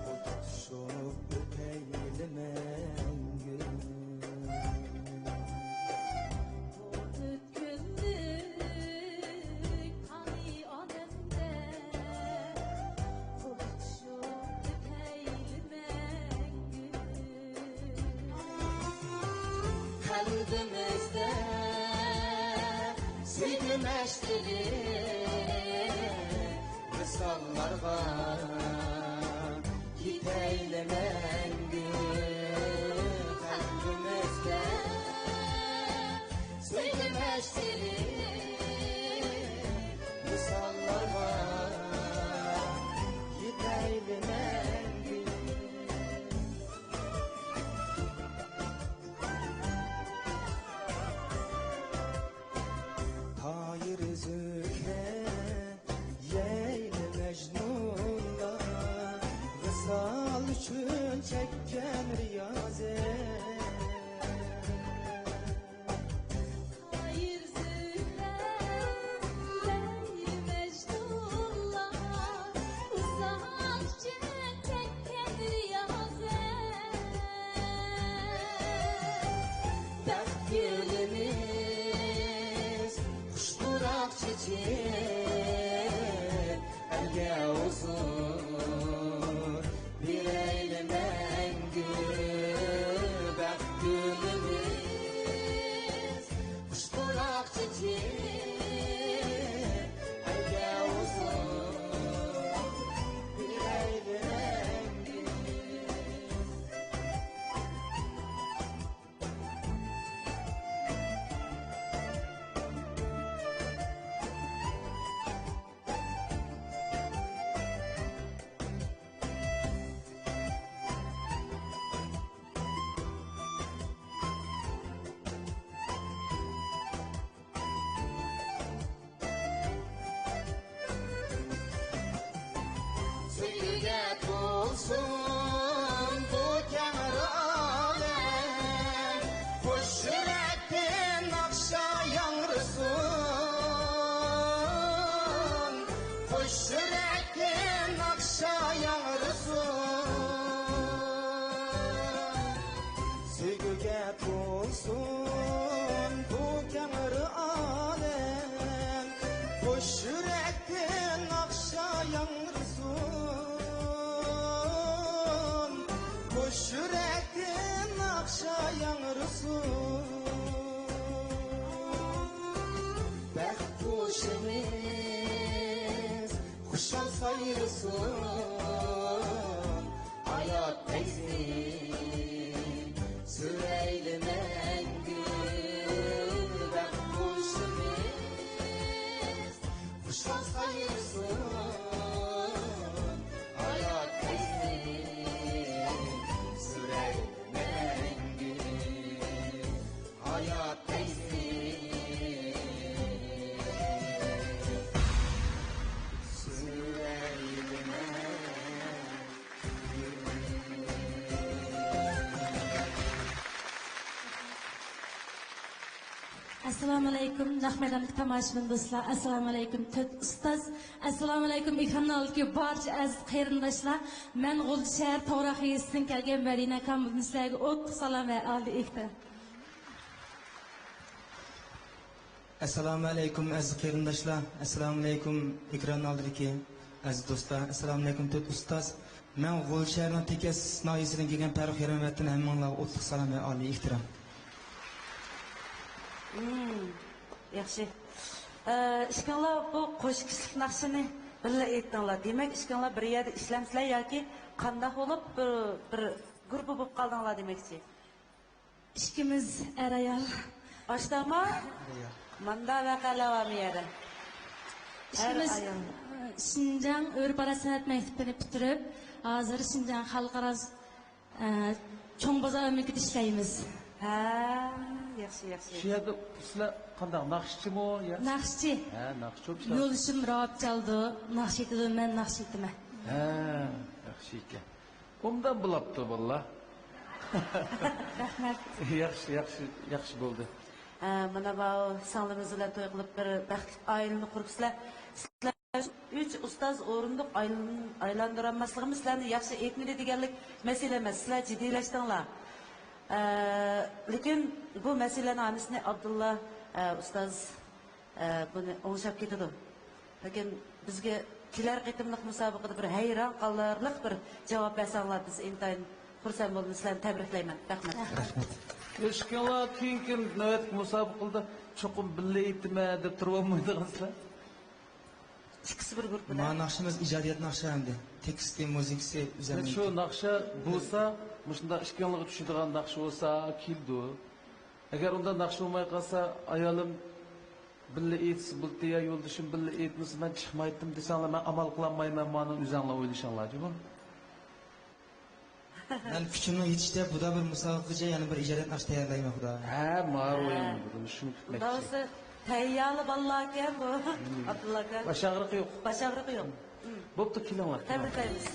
قول تۇتۇشۇپ ئۆتەيلى مەڭگۈ. كۈنلۈك پانىي ئادەمدە، قول تۇتۇشۇپ ئۆتەيلى مەڭگۈ. قەلبىمىزدە سۆيگۈ مەشئىلى، ۋىساللارغا يېتەيلى مەڭگۈ. قەلبىمىزدە سۆيگۈ مەشئىلى، ۋىساللارغا يېتەيلى مەڭگۈ. تايىر زۆھرە يەيلى مەجنۇنلار، ۋىسال ئۈچۈن ھايات پەيزى سۈرەيلى مەڭگۈ بەخت قۇشىمىز. خۇشال سايرىسۇن ھايات پەيزى سۈرەيلى مەڭگۈ. ھايات پەيزى سۈرەيلى مەڭگۈ. ئەسسالامۇئەلەيكۇم، نەق مەيداندىكى تاماشىبىن دوستلار. ئەسسالامۇئەلەيكۇم، تۆت ئۇستاز. ئەسسالامۇئەلەيكۇم، ئېكران ئالدىدىكى بارچە ئەزىز قېرىنداشلار. مەن غۇلجا شەھەر توغراق يېزىسىدىن كەلگەن مەدىنە كامىلدىن سىلەرگە ئوتلۇق سالام ۋە ئالىي ئېھتىرام. ئەسسالامۇئەلەيكۇم، ئەزىز قېرىنداشلار. ئەسسالامۇئەلەيكۇم، ئېكران ئالدىدىكى ئەزىز دوستلار. ئەسسالامۇئەلەيكۇم، تۆت ئۇستاز. مەن غۇلجا شەھىرىنىڭ تېكەس ناھىيەسىدىن كەلگەن پەرخىر ھېرىمەتتىن ھەممىڭلارغا ئوتلۇق سالام ۋە ئالىي ئېھتىرام. مم، ياخشى. ئە، ئىككىڭلار بۇ قوشۇق كىشىلىك ناخشىنى بىللە ئېيتتىڭلار. دېمەك، ئىككىڭلار بىر يەردە ئىشلەمسىلەر ياكى قانداق بولۇپ بىر، بىر گۇرۇپپا بولۇپ قالدىڭلار دېمەكچى. ئىككىمىز ئەر-ئايال. باشتاما؟ ئەر-ئايال. ماندا ۋەقەلەر بارمۇ يەردە؟ ئىككىمىز ئەر-ئايال. شىنجاڭ ئۆرپ-ئادەت سەنئەت مەكتىپىنى پۈتتۈرۈپ، ھازىر شىنجاڭ خەلقئارا، ئە، چوڭ بازار ئۆمىكىدە ئىشلەيمىز. ھە، ياخشى، ياخشى. شۇ يەردە سىلەر قانداق، ناخشىچىمۇ يا؟ ناخشىچى. ھە، ناخشىچى بولۇپ چىقىدۇ. يولدىشىم راۋاب چالىدۇ، ناخشا ئېيتىدۇ، مەن ناخشا ئېيتىمەن. ھە، ياخشى ئىكەن. ئوبدان بولاپتۇ، باللا. رەھمەت. ياخشى، ياخشى، ياخشى بولدى. ھە، مانا ماۋۇ سىڭلىمىز بىلەن توي قىلىپ، بىر بەختلىك ئائىلىنى قۇرۇپسىلەر. سىلەر ئۈچ ئۇستاز ئورۇندۇق ئايلان-، ئايلاندۇرالماسلىقىمىز سىلەرنى ياخشى ئېيتمىدى دېگەنلىك مەسىلە ئەمەس. سىلەر جىددىيلەشتىڭلار. ئە، لېكىن بۇ مەسىلىنىڭ ھاممىسىنى ئابدۇللا، ئە، ئۇستاز، ئە، بۇنى ئوڭشاپ كېتىدۇ. لېكىن بىزگە كېلەر قېتىملىق مۇسابىقىدە بىر ھەيران قالارلىق بىر جاۋاب بەرسەڭلار، بىز ئىنتايىن خۇرسەن بولىمىز، سىلەرنى تەبرىكلەيمەن. رەھمەت. رەھمەت. ئىككىڭلار كېيىنكى نۆۋەتلىك مۇسابىقىلەردە چوقۇم بىللە ئېيتىمەن دەپ تۇرۇۋالمايدىغانسىلەر. ئىككىسى بىر گۇرۇپپىدا. ما ناخشىمىز ئىجادىيەت ناخشا ئەمدى. تېكىستى، مۇزىكىسى ئۆزەمنىڭكى. شۇ ناخشا بولسا، مۇشۇنداق ئىككىڭلارغا چۈشىدىغان ناخشا بولسا كېلىدۇ. ئەگەر ئۇنداق ناخشا بولماي قالسا، ئايالىم بىللە ئېيتسا بولدى يا يولدىشىم بىللە ئېيتمىسا، مەن چىقمايتتىم دېسەڭلار، مەن ئامال قىلالمايمەن، مانا ئۆزەڭلار ئويلىشىڭلار، جۇمۇ. مەن كۈچۈمنىڭ يېتىشىچە بۇدا بىر مۇسابىقىگىچە يەنە بىر ئىجادىيەت ناخشا تەييارلايمەن، خۇدا. ھە، ماۋۇ ھە. ئەمدى بۇنى شۇنى كۈتمەكچى. مۇنداق بولسا تەييارلى بالىلاركەن بۇ. مم. ئابدۇللاكا. باش ئاغرىقى يوق. باش ئاغرىقى يوق. مم. بوپتۇ، كېلىڭلار، كېلىڭلار. تەبرىكلەيمىز.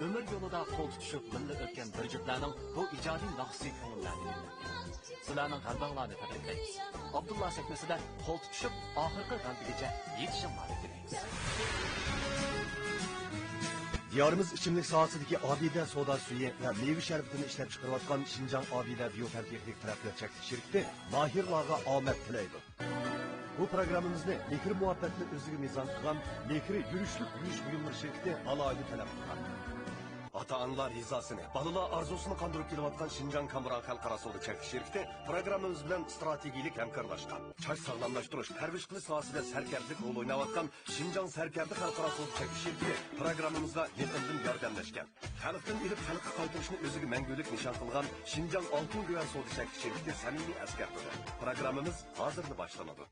ئۆمۈر يولىدا قول تۇتۇشۇپ بىللە ئۆتكەن بىر جۈپلەرنىڭ بۇ ئىجادىي ناخشىسى كۆڭۈللەرنى ئىللىتتى. سىلەرنىڭ غەلىبەڭلارنى تەبرىكلەيمىز. ئابدۇللا سەھنىسىدە قول تۇتۇشۇپ، ئاخىرقى غەلىبىگىچە يېتىشىڭلارنى تىلەيمىز. دىيارىمىز ئىچىملىك ساھەسىدىكى ئابىدە سودا سۈيى ۋە مېۋە شەربىتىنى ئىشلەپ چىقىرىۋاتقان شىنجاڭ ئابىدە بىيوتەن تېخنىك تەرەققىيات چەكلىك شىركىتى ماھىرلارغا ئامەت تىلەيدۇ. بۇ پروگراممىمىزنى مېھىر-مۇھەببەتنى ئۆزىگە مىزان قىلغان مېھرى يۈرۈشلۈك يۇيۇش بۇيۇملىرى شىركىتى ئالاھىدە تەلەپ قىلغان. ئاتا-ئانىلار رىزاسىنى، بالىلار ئارزۇسىنى قاندۇرۇپ كېلىۋاتقان شىنجاڭ كامېرا خەلقئارا سودا چەكلىك شىركىتى پروگراممىمىز بىلەن ئىستراتېگىيەلىك ھەمكارلاشقان. چاچ ساغلاملاشتۇرۇش، پەرۋىش قىلىش ساھەسىدە سەركەردىلىك رول ئويناۋاتقان شىنجاڭ سەركەردە خەلقئارا سودا چەكلىك شىركىتى پروگراممىمىزغا يېقىندىن ياردەملەشكەن. خەلقتىن ئېلىپ خەلققە قايتۇرۇشنى ئۆزىگە مەڭگۈلۈك نىشان قىلغان شىنجاڭ ئالتۇن گۆھەر سودا چەكلىك شىركىتى سەمىمىي ئەسكەرتىدۇ. پروگراممىمىز ھازىرلا باشلىنىدۇ.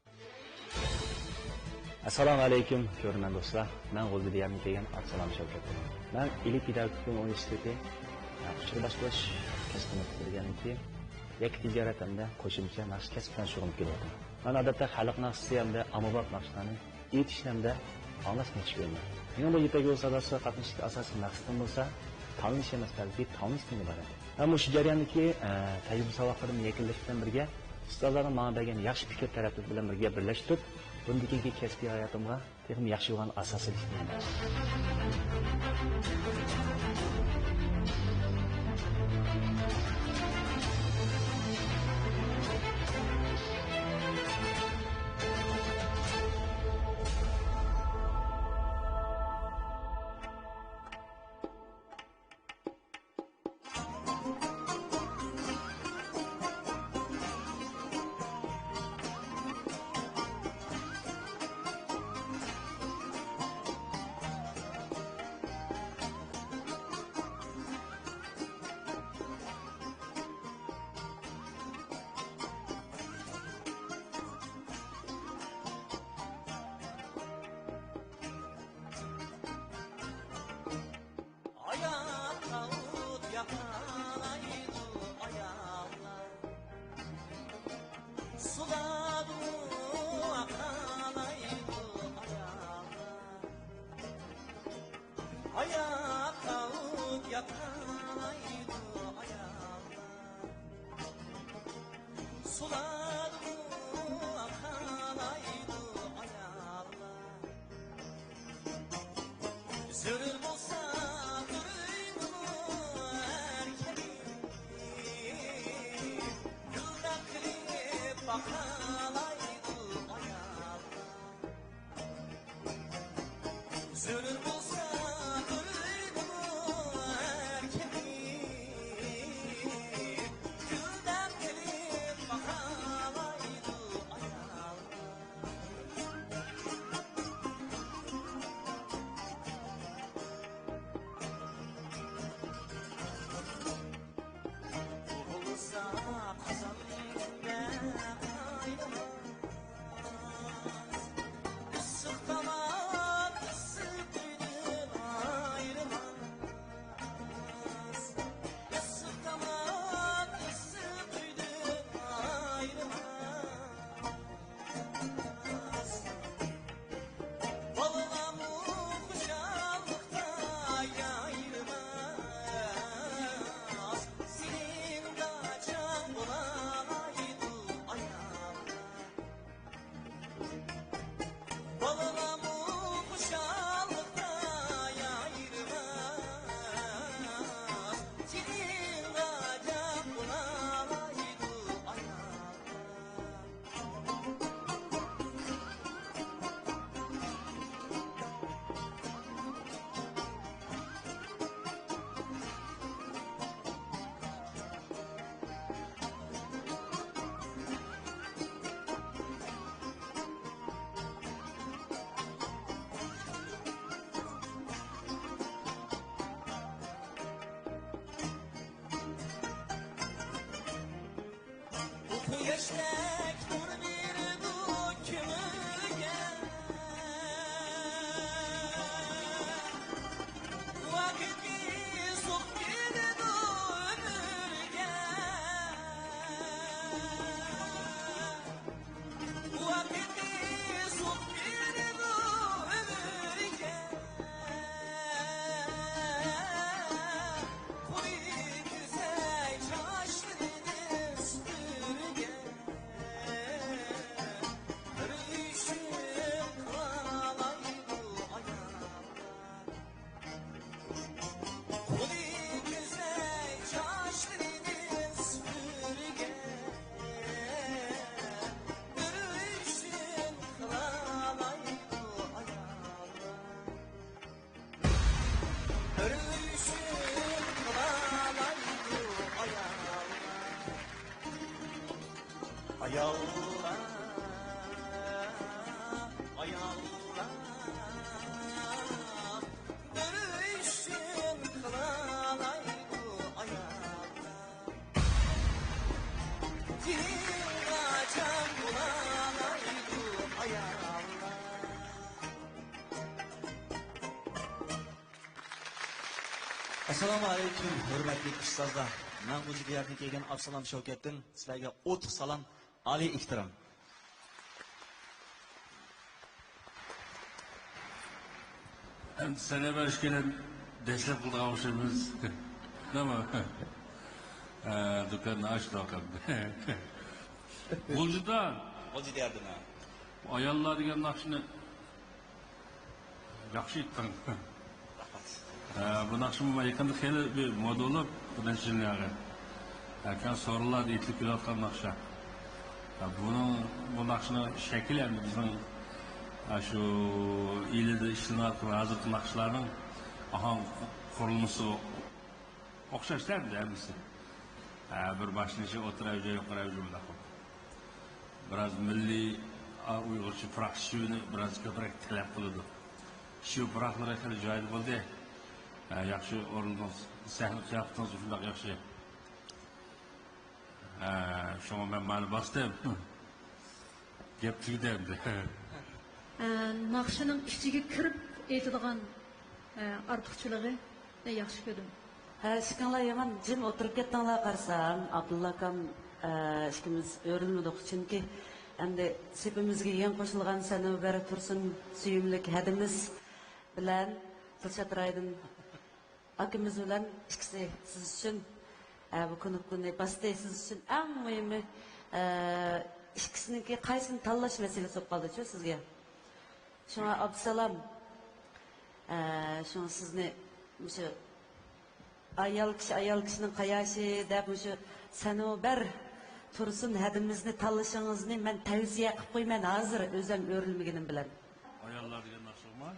ئەسسالامۇئەلەيكۇم، كۆرۈرمەن دوستلار. مەن غۇلجا دىيارىدىن كەلگەن ئابدۇسالام شەۋكەت. مەن ئېلىت پېداگوگىكا ئۇنىۋېرسىتېتى ئۇچۇر باشقۇرۇش كەسپىنى پۈتتۈرگەندىن كېيىن، يەككە تىجارەت ھەمدە قوشۇمچە ناخشا كەسپى بىلەن شۇغۇللىنىپ كېلىۋاتىمەن. مەن ئادەتتە خەلق ناخشىسى ھەمدە ئاممىباب ناخشىلارنى ئېيتىشنى ھەمدە ئاڭلاشنى ياخشى كۆرىمەن. مېنىڭ بۇ يىپەك يولى ساداسىغا قاتنىشىشتىكى ئاساسىي مەقسىتىم بولسا تاللىنىش ئەمەس، بەلكى تاللىنىشتىن ئىبارەت. مەن مۇشۇ جەرياندىكى، ئە، تەجرىبە ساۋاقلىرىمنى يەكۈنلەش بىلەن بىرگە، ئۇستازلارنىڭ ماڭا بەرگەن ياخشى پىكىر تەرەپلىرى بىلەن بىرگە بىرلەشتۈرۈپ، بۇندىن كېيىنكى كەسپىي ھاياتىمغا تېخىمۇ ياخشى يوللارنى ئاساس سېلىشنى ئۈمىد قىلىمەن. سۇلارمۇ قالايدۇ ئاياللار. زۆرۈر بولسا بىر ئۆينىمۇ ئەركىنى گۈلدەپ قىلىپ باقالايدۇ ئاياللار. زۆرۈر بولسا بىر ئۆينىمۇ ئەركىنى گۈلدەپ قىلىپ باقالايدۇ ئاياللار. بولسا قازان كۈندە قاينىماس، ئىسسىق تاماق ئىسسىق ئۆيدىن ئايرىماس، ئىسسىق تاماق ئىسسىق ئۆيدىن ئايرىماس. بالىلارمۇ خۇشاللىقتا يايرىماس، سېنىڭ داچاڭ بولالايدۇ ئاياللار. بالىلارمۇ خۇشاللىقتا يايرىماس، سېنىڭ داچاڭ بولالايدۇ ئاياللار. بۇ قۇياشتەك نۇر بېرىدۇ كۆڭۈلگە، ۋاقىت ئېزىپ كېلىدۇ ئۆمۈرگە. ۋاقىت ئېزىپ كېلىدۇ ئۆمۈرگە. قۇيى كۈزەي چاچلىرىنى سۈپۈرگەن بىر ئۆي ئۈچۈن قىلالايدۇ ئاياللار. قۇلى كۈزەي چاچلىرىنى سۈپۈرگەن بىر ئۆي ئۈچۈن قىلالايدۇ ئاياللار. بىر ئۆي ئۈچۈن قىلالايدۇ ئاياللار. ئاياللار، ئاياللار، بىر ئۆي ئۈچۈن قىلالايدۇ ئاياللار. تىلىڭغا جان بولالايدۇ ئاياللار. ئەسسالامۇ ئەلەيكۇم، ھۆرمەتلىك ئۇستازلار! مەن غۇلجا دىيارىدىن كەلگەن ئابسالام شەۋكەتتىن سىلەرگە ئوتلۇق سالام، ئالىي ئېھتىرام! ئەمدى سەنە بەرىشكە دەسلەپ قىلىدىغان ئوخشايمىز. نېمە؟ ئە، دۇكاننى ئاچتۇق ئەمدى. غۇلجىدا غۇلجا دىيارىدىن، ھە. ئاياللار دېگەن ناخشىنى ياخشى ئېيتتىڭ. رەھمەت. ئە، بۇ ناخشىمۇ يېقىندا خېلى بىر مودا بولۇپ، بىر نەچچە يىلدىن بېرى. ئە، كەڭ سورۇنلاردا ئېيتىلىپ كېلىۋاتقان ناخشا. ئە، بۇنىڭ، بۇ ناخشىنىڭ شەكلى ئەمدى بىزنىڭ، ئە، شۇ ئىلىدا ئىشلىنىۋاتقان ھازىرقى ناخشىلارنىڭ ئاھاڭ قۇرۇلمىسى ئوخشاش-تە ئەمدى ھەممىسى. ئە، بىر باشلىنىشى، ئوتتۇرا ئەۋجى، يۇقىرى ئەۋجى بۇنداق بولىدۇ. بىراز مىللىي، ئا، ئۇيغۇرچە پراخ شىۋىنى بىراز كۆپرەك تەلەپ قىلىدۇ. شىۋە پراخلىرى خېلى جايىدا بولدى. ھە، ياخشى ئورۇندىڭىز، سەھنە قىياپىتىڭىز شۇنداق ياخشى. ھە، شۇڭا مەن مانا باستىم. گەپ تۈگىدى ئەمدى. ھە، ناخشىنىڭ ئىچىگە كىرىپ ئېيتىدىغان، ھە، ئارتۇقچىلىقى. ياخشى كۆردۈم. ھە، ئىككىڭلار يامان جىم ئولتۇرۇپ كەتتىڭلار، قارىسام، ئابدۇللا ئاكام، ئە، ئىككىمىز ئۆرۈلمىدۇق، چۈنكى ئەمدى سېپىمىزگە يېڭى قوشۇلغان سەنۇبەر تۇرسۇن سۆيۈملۈك ھەدىمىز بىلەن دىلشات رايدىن ئاكىمىز بىلەن ئىككىسى سىز ئۈچۈن، ئە، بۇ كۇنۇپكىنى باستى. سىز ئۈچۈن ئەڭ مۇھىمى، ئە، ئىككىسىنىڭكى قايسىنى تاللاش مەسىلىسى بولۇپ قالدىچۇ سىزگە؟ شۇڭا ئابدۇسالام، ئە، شۇڭا سىزنى مۇشۇ ئايال كىشى، ئايال كىشىنىڭ قاياشى دەپ مۇشۇ سەنۇبەر تۇرسۇن ھەدىمىزنى تاللىشىڭىزنى مەن تەۋسىيە قىلىپ قويىمەن ھازىر ئۆزۈم ئۆرۈلمىگىنىم بىلەن. ئاياللار دېگەن ناخشىغىمۇ؟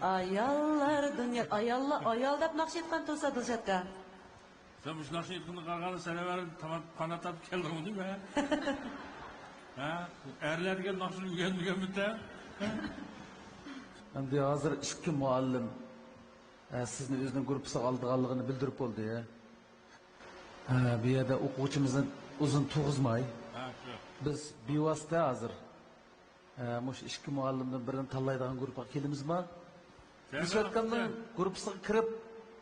ئاياللار دۇنيا، ئاياللار، ئايال دەپ ناخشا ئېيتقان تۇرسا دىلشاتكا. سەن مۇشۇ ناخشا ئېيتقىنىغا قارىغاندا سەن ئەۋەل تامان قانات تارتىپ كەلدىڭمۇ دېمە. ھە؟ ئەرلەر دېگەن ناخشىنى ئۆگەنمىگەنمىتەن؟ ئەمدى ھازىر ئىككى مۇئەللىم، ئە، سىزنى ئۆزىنىڭ گۇرۇپپىسىغا ئالىدىغانلىقىنى بىلدۈرۈپ بولدى. ھە، بۇ يەردە ئوقۇغۇچىمىزنى ئۇزۇن تۇرغۇزماي، ھە، شۇ. بىز بىۋاسىتە ھازىر ئە، مۇشۇ ئىككى مۇئەللىمدىن بىرىنى تاللايدىغان گۇرۇپپىغا كېلىمىزما؟ دىلشاتكامنىڭ گۇرۇپپىسىغا كىرىپ،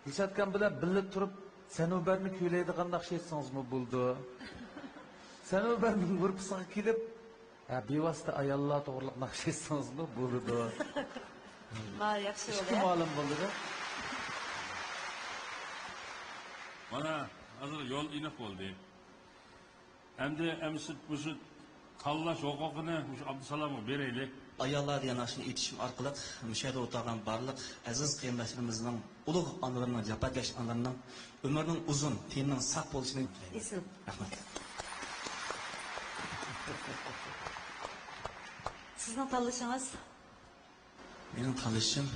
دىلشاتكام بىلەن بىللە تۇرۇپ، سەنۇبەرنى كۈيلەيدىغان ناخشا ئېيتسىڭىزمۇ بولىدۇ. سەنۇبەرنىڭ گۇرۇپپىسىغا كېلىپ، ھە، بىۋاسىتە ئاياللار توغرىلىق ناخشا ئېيتسىڭىزمۇ بولىدۇ. ما، ياخشى ئىككى بولدى. مۇئەللىم بولدى. مانا، ھازىر يول ئېنىق بولدى. ئەمدى، ئەمدى مۇشۇ تاللاش ھوقۇقىنى مۇشۇ ئابدۇسالامغا بېرەيلى. ئاياللار دېگەن ناخشىنى ئېيتىشىم ئارقىلىق مۇشۇ يەردە ئولتۇرغان بارلىق ئەزىز قېرىنداشلىرىمىزنىڭ، ئۇلۇغ ئانىلىرىنىڭ، جاپاكەش ئانىلىرىنىڭ ئۆمرىنىڭ ئۇزۇن، تېنىنىڭ ساق بولۇشىنى تىلەيمەن. ئېسىل. رەھمەت. سىزنىڭ تاللىشىڭىز؟ مېنىڭ تاللىشىم.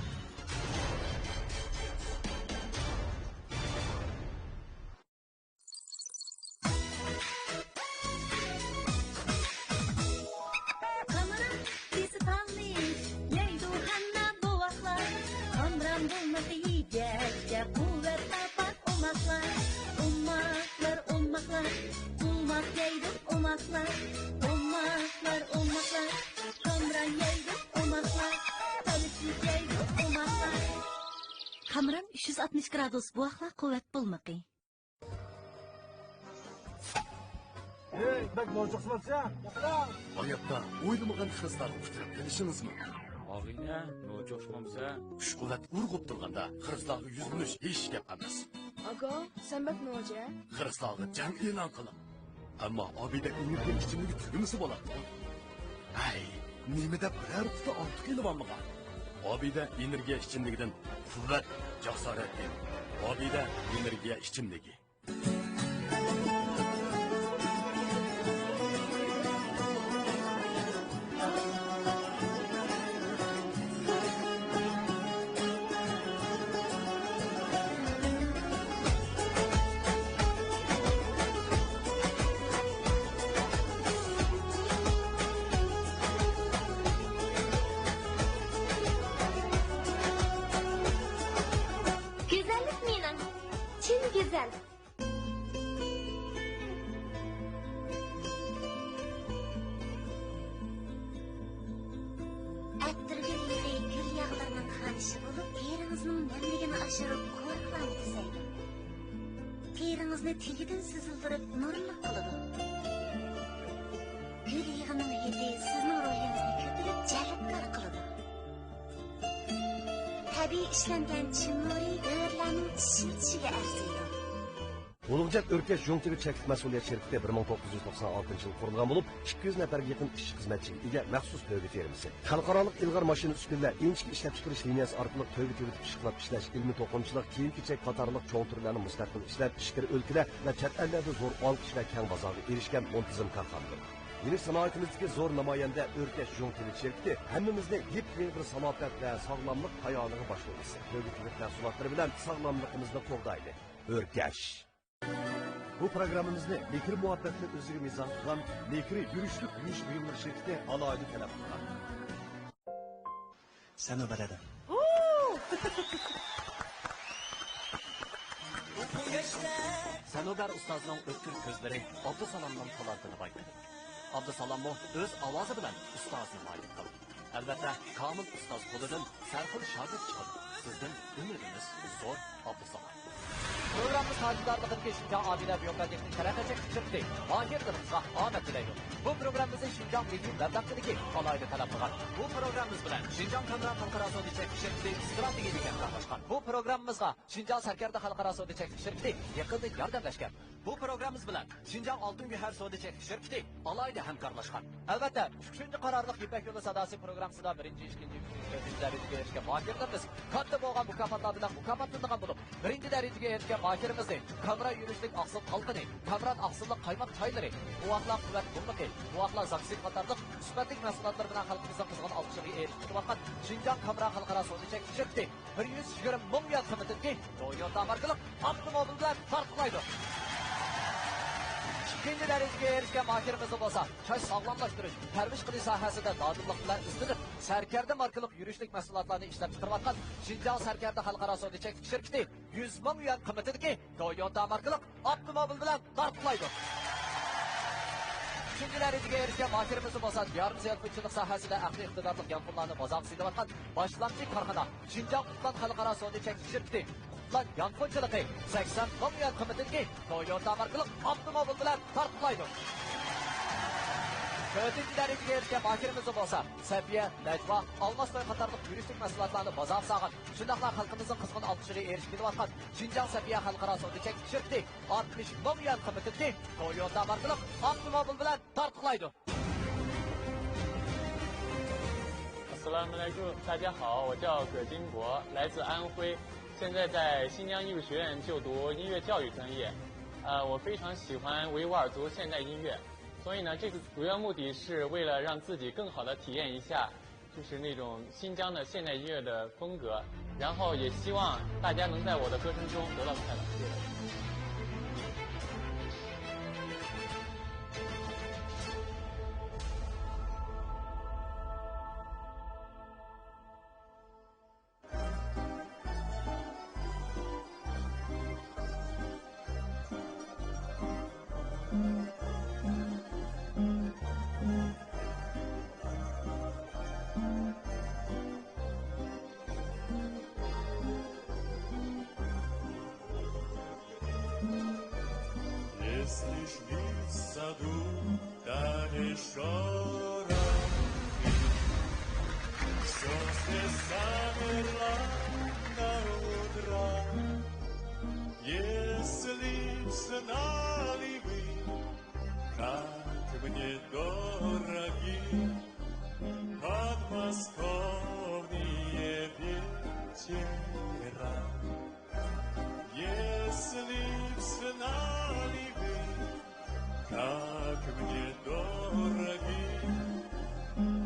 قامران دېسە تاللىش، يەيدۇ ھەممە بوۋاقلار. قامران بولمىسا يېگەچكە قۇۋۋەت تاپار ئوماقلار. ئوماقلار، ئوماقلار، قۇۋۋەت يەيدۇ ئوماقلار. ئوماقلار، ئوماقلار، قامران يەيدۇ ئوماقلار. تالىشىش يەيدۇ ئوماقلار. قامران ئۈچ يۈز ئاتمىش گرادۇس بوۋاقلار قۇۋۋەت بولمىقى. ھەي، بەك نوچۇقسىمامسەن؟ ھاياتتا ئويلىمىغان خىرىسلارغا ئۇچراپ قېلىشىڭىزمۇ؟ ئاغىنە، نوچۇقسىمامسەن؟ كۈچ-قۇۋۋەت ئۇرغۇپ تۇرغاندا خىرىسلارغا يۈزلىنىش ھېچ گەپ ئەمەس. ئاكا، سەن بەك نوچە. خىرىسلارغا جەڭ ئېلان قىلىڭ. ئەمما ئابىدە ئېنېرگىيە ئىچىملىكى تۈگىمىسە بولاتتىغۇ. ھەي، نېمە دەپ بىرەر قۇتا ئارتۇق ئېلىۋالمىغان؟ ئابىدە ئېنېرگىيە ئىچىملىكىدىن قۇۋۋەت، جاسارەت ئېلىڭ. ئابىدە ئېنېرگىيە ئىچىملىكى. گۈزەللىك مېنىڭ چىن گۈزەل. ئەتىرگۈل يېغى گۈل ياغلىرىنىڭ خانىشى بولۇپ، تېرىڭىزنىڭ نەملىكىنى ئاشۇرۇپ، قورۇقلارنى تۈزەيدۇ. تېرىڭىزنى تېگىدىن سۈزۈلدۈرۈپ، نۇرلۇق قىلىدۇ. گۈل يېغىنىڭ ھىدى سىزنىڭ روھىڭىزنى كۆتۈرۈپ، جەلپكار قىلىدۇ. تەبىئىي ئىشلەنگەن چىن نۇرى بۆرىلەرنىڭ چىش يىلتىشىگە ئەرزىيدۇ. ئۇلۇغچات ئۆركەش يۇڭ تىۋىت چەكلىك مەسئۇلىيەت شىركىتى بىر مىڭ توققۇز يۈز توقسان ئالتىنچى يىلى قۇرۇلغان بولۇپ، ئىككى يۈز نەپەرگە يېقىن ئىشچى-خىزمەتچىگە ئىگە مەخسۇس تۆگە فېرمىسى. خەلقئارالىق ئىلغار ماشىنا ئۈسكۈنىلەر، ئىنچىكە ئىشلەپچىقىرىش لىنىيەسى ئارقىلىق تۆگە تۈگىتىپ ئىشقىلىپ ئىشلەش، ئىلمىي توقۇمىچىلىق، كىيىم-كېچەك قاتارلىق چوڭ تۈرلەرنى مۇستەقىل ئىشلەپ، ئىچكىرى ئۆلكىدە ۋە چەت ئەللەردە زور ئالقىش ۋە كەڭ بازارغا ئېرىشكەن مۇنتىزىم كارخانىدۇر. يېنىك سانائىتىمىزدىكى زور نامايەندە ئۆركەش يۇڭ تىۋىت شىركىتى ھەممىمىزنى يېپيېڭى بىر سالاپەت ۋە ساغلاملىق پاياۋىنىڭ باشلىغۇچىسى. تۆگە تۈگۈت مەھسۇلاتلىرى بىلەن ساغلاملىقىمىزنى قوغدايلى. ئۆركەش. بۇ پروگراممىمىزنى مېھرى مۇھەببەتنى ئۆزىگە مىزان قىلغان مېھرى يۈرۈشلۈك يۇيۇش بۇيۇملىرى شىركىتى ئالاھىدە تەلەپ قىلغان. سەنۇبەر ھەدەم. سەنۇبەر ئۇستازنىڭ ئۆتكۈر كۆزلىرى ئابدۇسالامنىڭ پولاتىنى بايقىدى. ئابدۇسالاممۇ ئۆز ئاۋازى بىلەن ئۇستازىنى مايىل قىلدى. ئەلۋەتتە، كامىل ئۇستاز قولىدىن سەرخىل شاگىرت چىقىدۇ. سىزدىن ئۈمىدىمىز زور، ئابدۇسالام. پروگراممىمىز تاجدارلىقىدىكى شىنجاڭ ئابىدە بىيوكاتېخنىك تەرەققىيات چەكلىك شىركىتى ماھىرلىرىمىزغا ئامەت تىلەيدۇ. بۇ پروگراممىمىزنى شىنجاڭ مىللىي مەبلەغچىلىكى ئالاھىدە تەلەپ قىلغان. بۇ پروگراممىمىز بىلەن شىنجاڭ كامران خەلقئارا سودا چەكلىك شىركىتى ئىستراتېگىيەلىك ھەمكارلاشقان. بۇ پروگراممىمىزغا شىنجاڭ سەركەردە خەلقئارا سودا چەكلىك شىركىتى يېقىندىن ياردەملەشكەن. بۇ پروگراممىمىز بىلەن شىنجاڭ ئالتۇن گۆھەر سودا چەكلىك شىركىتى ئالاھىدە ھەمكارلاشقان. ئەلۋەتتە، ئۈچىنچى قارارلىق يىپەك يولى ساداسى پروگراممىسىدا بىرىنچى، ئىككىنچى، ئۈچىنچى، تۆتىنچى دەرىجىگە ئېرىشكەن ماھىرلىرىمىز كاتتا بولغان مۇكاپاتلار بىلەن مۇكاپاتلىنىدىغان بولۇپ، بىرىنچى دەرىجىگە ئېرىشكەن ماھىرىمىزنى كامران يۈرۈشلۈك ئاقسىل تالقىنى، كامران ئاقسىللىق قايماق چايلىرى، بوۋاقلار قۇۋۋەت قۇملۇقى، بوۋاقلار زاكسىد قاتارلىق سۈپەتلىك مەھسۇلاتلىرى بىلەن خەلقىمىزنىڭ قىزغىن ئالقىشىغا ئېرىشىپ كېلىۋاتقان شىنجاڭ كامران خەلقئارا سودا چەكلىك شىركىتى بىر يۈز يىگىرمە مىڭ يۈەن قىممىتىدىكى تويوتا ماركىلىق ئاپتوموبىل بىلەن تارتقۇلايدۇ. ئىككىنچى دەرىجىگە ئېرىشكەن ماھىرىمىزنى بولسا چاچ ساغلاملاشتۇرۇش، پەرۋىش قىلىش ساھەسىدە دادىللىق بىلەن ئىزدىنىپ، سەركەردە ماركىلىق يۈرۈشلۈك مەھسۇلاتلارنى ئىشلەپ چىقىرىۋاتقان شىنجاڭ سەركەردە خەلقئارا سودا چەكلىك شىركىتى يۈز مىڭ يۈەن قىممىتىدىكى تويوتا ماركىلىق ئاپتوموبىل بىلەن تارتقۇلايدۇ. ئۈچىنچى دەرىجىگە ئېرىشكەن ماھىرىمىز بولسا دىيارىمىز يانفونچىلىق ساھەسىدە ئەقلىي ئىقتىدارلىق يانفونلارنى بازارغا سېلىۋاتقان باشلامچى كارخانا شىنجاڭ قۇتلان خەلقئارا سودا چەكلىك شىركىتى قۇتلان يانفونچىلىقى سەكسەن مىڭ يۈەن قىممىتىدىكى تويوتا ماركىلىق ئاپتوموبىل بىلەن تارتقۇلايدۇ. تۆتىنچى دەرىجىگە ئېرىشكەن ماھىرىمىز بولسا سەپىيە، نەجۋا، ئالماس توي قاتارلىق يۈرۈشلۈك مەھسۇلاتلارنى بازارغا سالغان، شۇنداقلا خەلقىمىزنىڭ قىزغىن ئالقىشىغا ئېرىشىپ كېلىۋاتقان شىنجاڭ سەپىيە خەلقئارا سودا چەكلىك شىركىتى ئاتمىش مىڭ يۈەن قىممىتىدىكى تويوتا ماركىلىق ئاپتوموبىل بىلەن تارتقۇلايدۇ. 阿斯拉姆来库，大家好，我叫葛金博，来自安徽，现在在新疆艺术学院就读音乐教育专业。呃，我非常喜欢维吾尔族现代音乐，所以呢，这个主要目的是为了让自己更好的体验一下，就是那种新疆的现代音乐的风格，然后也希望大家能在我的歌声中得到快乐。谢谢。 Если ж в саду та не шора, всё здесь замерло на утро. Если б знали вы, как мне дороги подмосковные вечера, если б знали вы, как мне дороги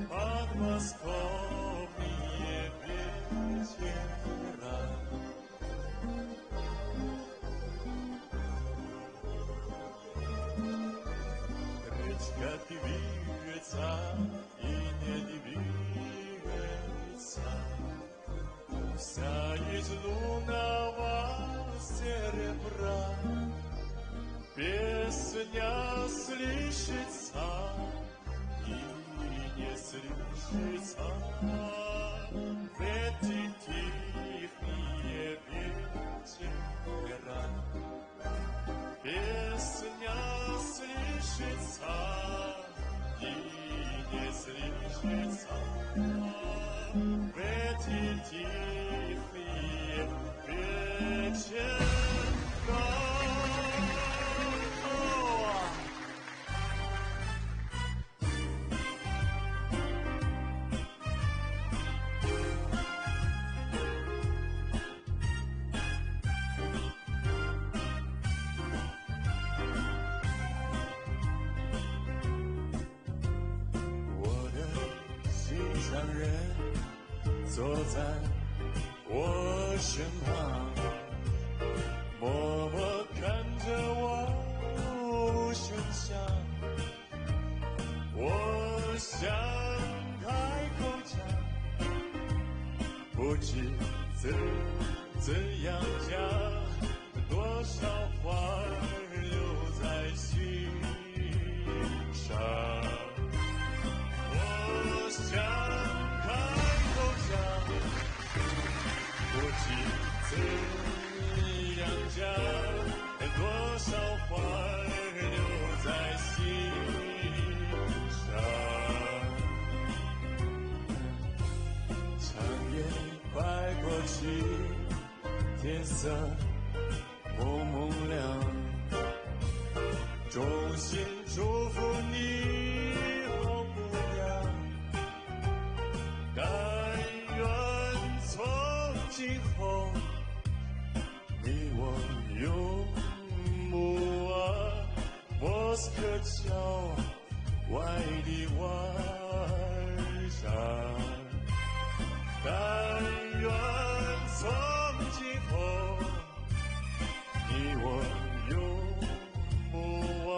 подмосковные вечера. Речка движется и не движется, вся из лунного серебра. Песня слышится и не слышится в эти тихие вечера. Песня слышится и не слышится в эти тихие вечера. 红红亮，衷心祝福你好姑娘，但愿从今后你我永不忘莫斯科郊外的晚上。但愿从今后你我永不忘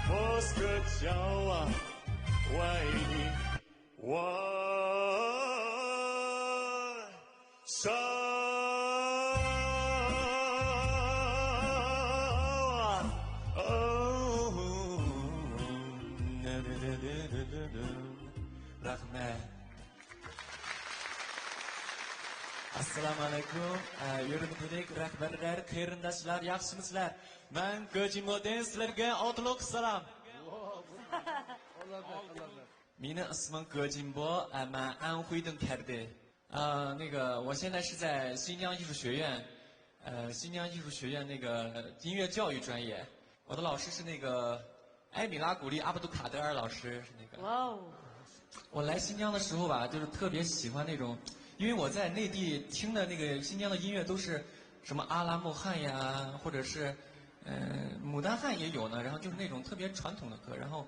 莫斯科郊外的晚上。 رەھمەت. ئەسسالامۇئەلەيكۇم. ئە، ھۆرمەتلىك رەھبەرلەر، قېرىنداشلار، ياخشىمۇسىلەر؟ مەن گېجىنبودىن سىلەرگە ئوتتۇرىلىق سالام. مېنىڭ ئىسمىم گېجىنبو، ئە، مەن ئەنخۇيدىن كەلدى. 啊，那个，我现在是在新疆艺术学院，呃，新疆艺术学院那个音乐教育专业。我的老师是那个埃米拉古丽阿卜杜卡德尔老师，是那个。哇哦！我来新疆的时候吧，就是特别喜欢那种，因为我在内地听的那个新疆的音乐都是什么阿拉木汗呀，或者是，呃，牡丹汗也有呢，然后就是那种特别传统的歌，然后，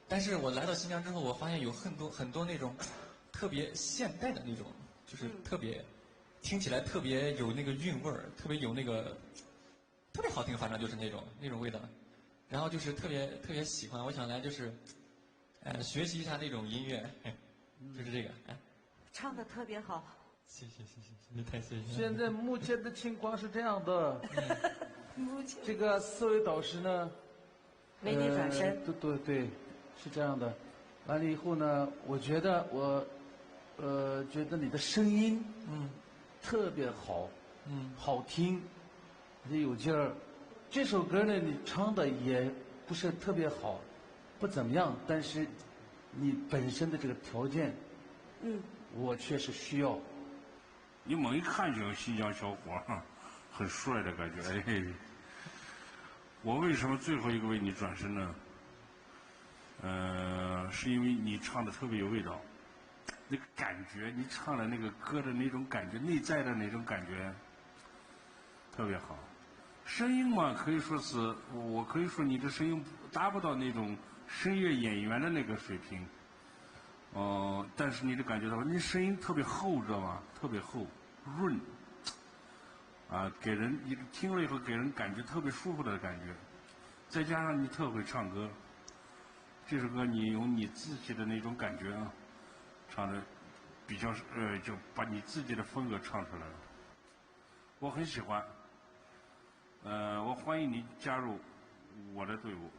但是我来到新疆之后，我发现有很多很多那种特别现代的那种，就是特别，听起来特别有那个韵味儿，特别有那个，特别好听，反正就是那种那种味道，然后就是特别特别喜欢，我想来就是，呃，学习一下那种音乐，就是这个，哎。唱得特别好。谢谢谢谢，你太谢谢。现在目前的情况是这样的，这个四位导师呢，为你转身。呃，对对对，是这样的。完了以后呢，我觉得我，呃，觉得你的声音，嗯，特别好，嗯，好听，也有劲儿。这首歌呢，你唱的也不是特别好，不怎么样，但是你本身的这个条件，嗯，我确实需要。你猛一看就有新疆小伙儿，很帅的感觉。哎，我为什么最后一个为你转身呢？呃，是因为你唱的特别有味道，那个感觉，你唱的那个歌的那种感觉，内在的那种感觉，特别好。声音嘛，可以说是，我可以说你的声音达不到那种声乐演员的那个水平。 哦，但是你的感觉到，你声音特别厚，知道吗？特别厚，润，啊，给人，你听了以后给人感觉特别舒服的感觉。再加上你特会唱歌，这首歌你用你自己的那种感觉啊，唱的比较，呃，就把你自己的风格唱出来了。我很喜欢，呃，我欢迎你加入我的队伍。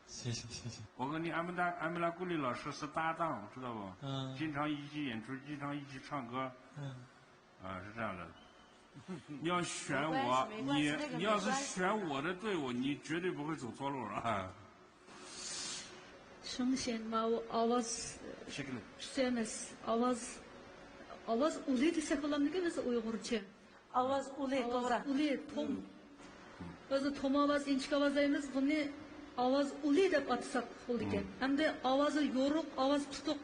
谢谢谢谢。我跟你安布达安布拉古里老师是搭档，知道不？嗯。经常一起演出，经常一起唱歌。嗯。啊，是这样的。你要选我，没关系没关系，你，那个没关系。你要是选我的队伍，你绝对不会走错路了啊。 شۇڭشەن ماۋۇ ئاۋاز، شەكلى. كۈچسىز ئەمەس. ئاۋاز، ئاۋاز ئۇلى دېسەك بولامدىكىن بىز ئۇيغۇرچە؟ ئاۋاز ئۇلى، ئاۋاز توغرا. ئۇلى، توم. بىز توم ئاۋاز، ئىنچىكە ئاۋاز دەيمىز، بۇنى ئاۋاز ئۇلى دەپ ئاتىساق بولىدىكەن. ھەمدە ئاۋازى يورۇق، ئاۋاز تۇتۇق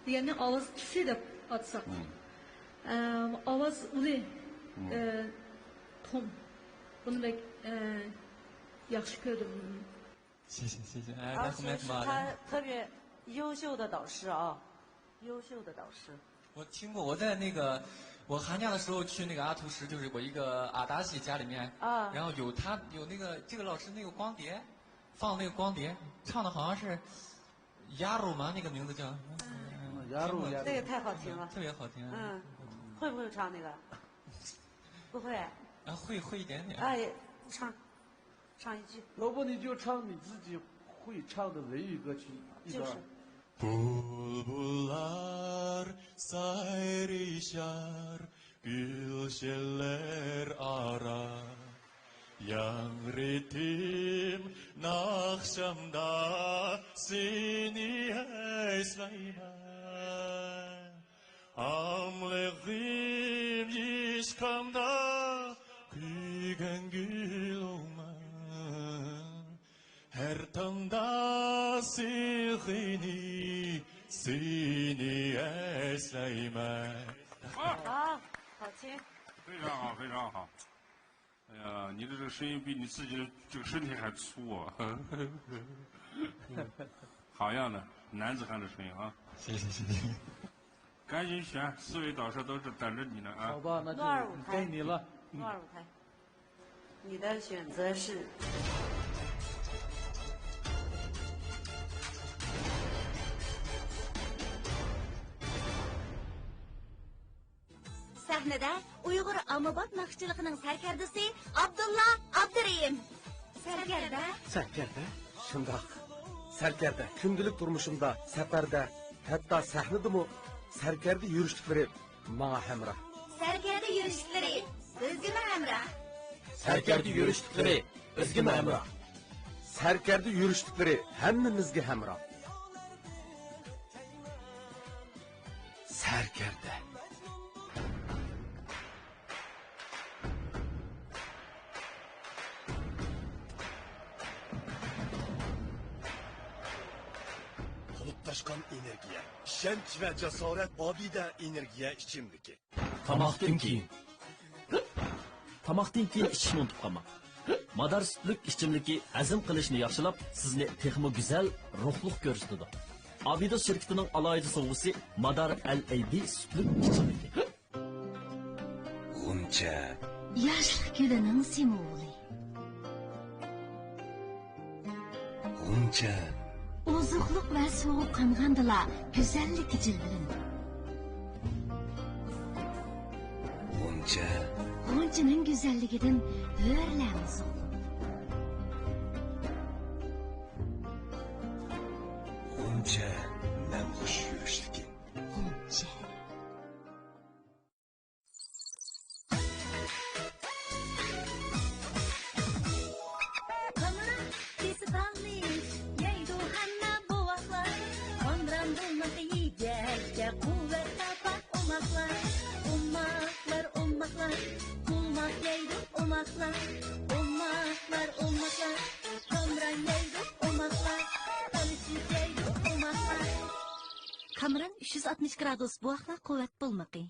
دېگەننى ئاۋاز كىسى دەپ ئاتىساق. ئە، ئاۋاز ئۇلى، ئە، توم. بۇنى بەك، ئە، ياخشى كۆردۈم. 谢谢谢谢，哎，啊，属于是他特别优秀的导师啊，优秀的导师。我听过，我在那个，我寒假的时候去那个阿图什，就是我一个阿达西家里面，啊，然后有他有那个这个老师那个光碟，放那个光碟，唱的好像是 Yaru 吗？那个名字叫什么？嗯，Yaru，这个太好听了，特别好听。嗯，会不会唱那个？不会。啊，会会一点点。哎，唱，唱一句。要不你就唱你自己会唱的维语歌曲一段。就是。بۇلبۇللار سايرىشار گۈلشەنلەر ئارا، ياڭرىتىم ناخشامدا سېنى ئەسلەيمەن. ئاڭلىغىن ھېچقانداق خېنى سېنى ئەسلەيمەن. 啊，好听。非常好，非常好。哎呀，你的这个声音比你自己的这个身体还粗啊。好样的，男子汉的声音啊。谢谢，谢谢。赶紧选，四位导师都是等着你呢啊。好吧，那就该你了。嗯。 你的选择是。 سەھنىدە ئۇيغۇر ئاممىباب ناخشىچىلىقىنىڭ سەركەردىسى ئابدۇللا ئابدۇرېھىم. سەركەردە. سەركەردە؟ شۇنداق. سەركەردە. كۈندىلىك تۇرمۇشۇمدا، سەپەردە، ھەتتا سەھنىدىمۇ سەركەردە يۈرۈشلۈكلىرى ماڭا ھەمراھ. سەركەردە يۈرۈشلۈكلىرى بىزگىمۇ ھەمراھ. سەركەردە يۈرۈشلۈكلىرى بىزگىمۇ ھەمراھ. سەركەردە يۈرۈشلۈكلىرى ھەممىمىزگە ھەمراھ. سەركەردە. تولۇپ تاشقان ئېنېرگىيە، ئىشەنچ ۋە جاسارەت، ئابىدە ئېنېرگىيە ئىچىملىكى. تاماقتىن كېيىن. تاماقتىن كېيىن ئىچىشنى ئۇنتۇپ قالماڭ. مادار سۈتلۈك ئىچىملىكى ھەزىم قىلىشنى ياخشىلاپ، سىزنى تېخىمۇ گۈزەل، روھلۇق كۆرسىتىدۇ. ئابىدوس شىركىتىنىڭ ئالاھىدە سوۋغىسى مادار ئەل ئەيدى سۈتلۈك ئىچىملىكى. غۇنچە. ياشلىق گۈلىنىڭ سىمۋولى. غۇنچە. ئوزۇقلۇق ۋە سوغۇق قانغاندىلا گۈزەللىككە جىلۋىلىنىدۇ. غۇنچە. غۇنچىنىڭ گۈزەللىكىدىن ھۆرلەرمۇ زوقلىنىدۇ. غۇنچە، نەمخۇش يۈرۈشلۈكى. غۇنچە. قامران كېسىپ ئالمىش يەيدۇ ھەممە بوۋاقلار. قامران بولمىسا يېگەككە قۇۋۋەت تاپار ئوماقلار. ئوماقلار، ئوماقلار، قوماق يەيدۇ ئوماقلار. ئوماقلار، ئوماقلار، قامران يەيدۇ ئوماقلار. ئالىشىش يەيدۇ ئوماقلار. قامران ئۈچ يۈز ئاتمىش گرادۇس بوۋاقلار قۇۋۋەت بولمىقى.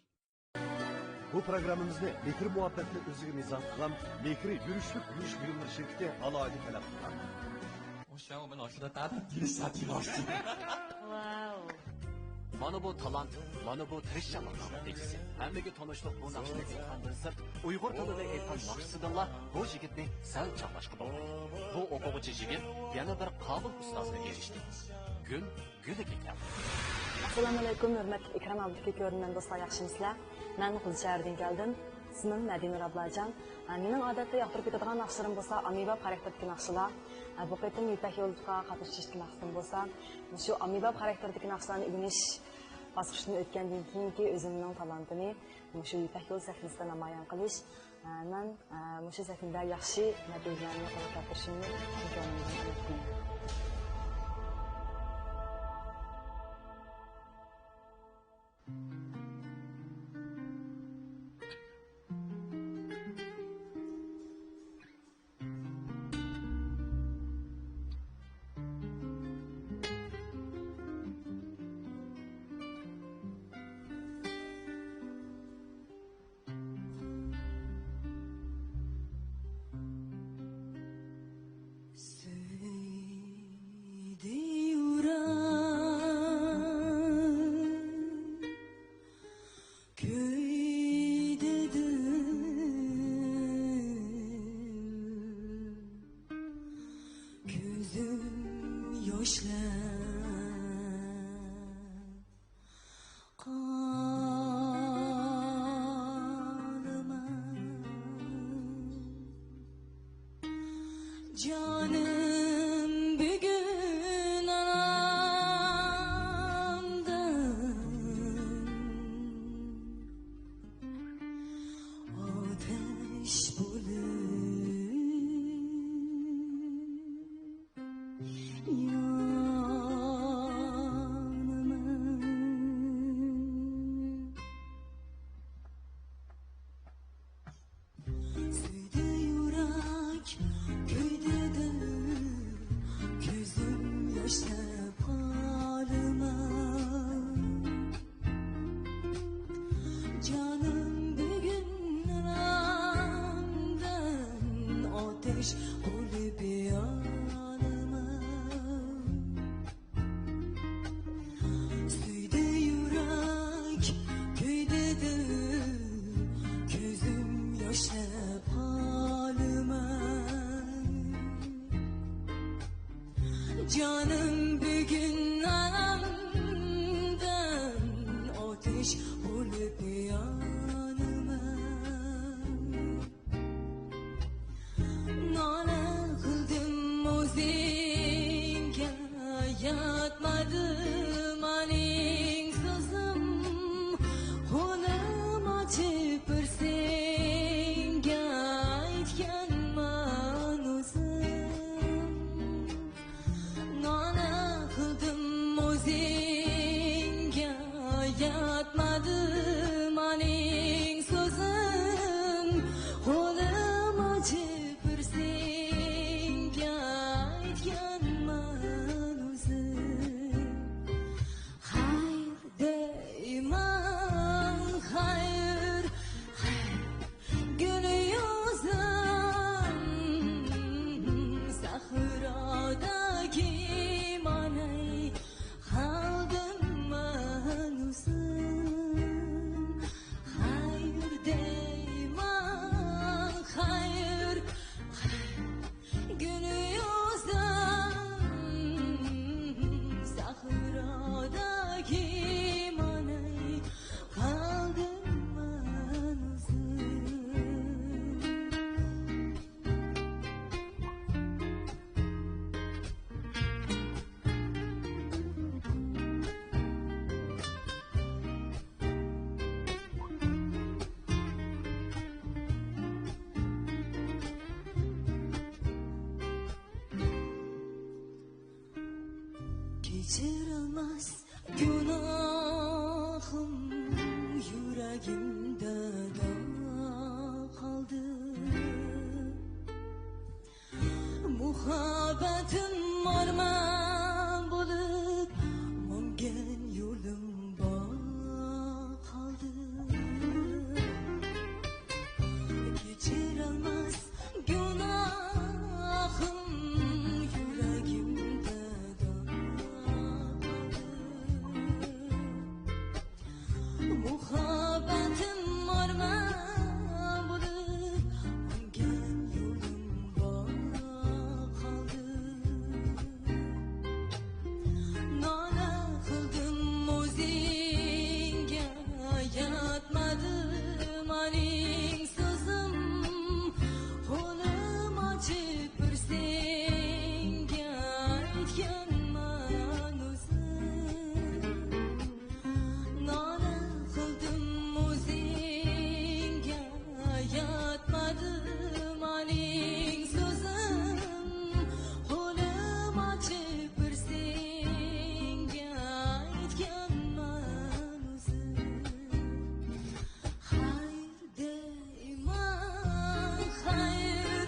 بۇ پروگراممىمىزنى مېھىر-مۇھەببەتنى ئۆزىگە مىزان قىلغان مېھرى يۈرۈشلۈك يۈرۈش بۇيۇملىرى شىركىتى ئالاھىدە تەلەپ قىلغان. 我想我们老师的搭档第一下提老师。 واۋ. مانا بۇ تالانت، مانا بۇ تىرىشچانلىقنىڭ نەتىجىسى. ھەممىگە تونۇشلۇق بۇ ناخشىنى ئېيتقاندىن سىرت، ئۇيغۇر تىلىدا ئېيتقان ناخشىسىدىنلا بۇ يىگىتنى سەل چاغلاشقا بولىدۇ. بۇ ئوقۇغۇچى يىگىت يەنە بىر قابىل ئۇستازغا ئېرىشتى. گۈل گۈلىگە كەلدى. ئەسسالامۇئەلەيكۇم، ھۆرمەتلىك ئىكرام ئابلىكى كۆرۈرمەن دوستلار، ياخشىمۇسىلەر؟ مەن قۇدۇق شەھىرىدىن كەلدىم. ئىسمىم مەدىنۇر ئابلاجان. ھە، مېنىڭ ئادەتتە ياقتۇرۇپ كېتىدىغان ناخشىلىرىم بولسا ئاممىباب خاراكتېردىكى ناخشىلار. ھە، بۇ قېتىم يىپەك يولىغا قاتنىشىشتىكى مەقسىتىم بولسا مۇشۇ ئاممىباب خاراكتېردىكى ناخشىلارنى ئۆگىنىش باسقۇچىدىن ئۆتكەندىن كېيىنكى ئۆزۈمنىڭ تالانتىنى مۇشۇ يىپەك يولى سەھنىسىدە نامايان قىلىش. ھە، مەن، ھە، مۇشۇ سەھنىدە ياخشى نەتىجىلەرنى قولغا كەلتۈرۈشۈمنى چىن كۆڭلۈمدىن ئۈمىد قىلىمەن. سۆيدى يۈرەك، كۆيدى دىل، كۆزۈم ياشلار. قالىمەن. جانىم بۈگۈن ئانامدىن ئاتەش بولۇپ يانىمەن. سۆيدى يۈرەك، كۆيدى دىل. ياتمىدىم ئانىڭ سۆزۈم، قولۇم ئاچىپ بىر سەنگە ئېيتكەنمەن ئۆزۈم. نالە قىلدىم ئۆزۈڭگە، ياتمىدىم ئانىڭ سۆزۈم، قولۇم ئاچىپ بىر سەنگە ئېيتكەنمەن ئۆزۈم. خەير دەيمەن، خەير، خەير. گۈل يۈزۈم، سەھرادا كىمانەي قالدىم مەن ئۆزۈم. خەير دەيمەن، خەير، خەير. گۈل يۈزۈم، سەھرادا كىمانەي قالدىم مەن ئۆزۈم. كەچۈرۈلمەس گۇناھىم يۈرىكىمدە داغ قالدى. مۇھەببىتىم ئارمان بولۇپ، ماڭغان يولۇم باغ قالدى. كەچۈرۈلمەس گۇناھىم يۈرىكىمدە داغ قالدى. مۇھەببىتىم ئارمان بولۇپ، ماڭغان يولۇم باغ قالدى. نالە قىلدىم ئۆزۈڭگە، ياتمىدىم ئانىڭ سۆزۈم، قولۇم ئاچىپ بىر سەنگە ئېيتكەنمەن ئۆزۈم. نالە قىلدىم ئۆزۈڭگە، ياتمىدىم ئانىڭ سۆزۈم، قولۇم ئاچىپ بىر سەنگە ئېيتكەنمەن ئۆزۈم. خەير دەيمەن، خەير،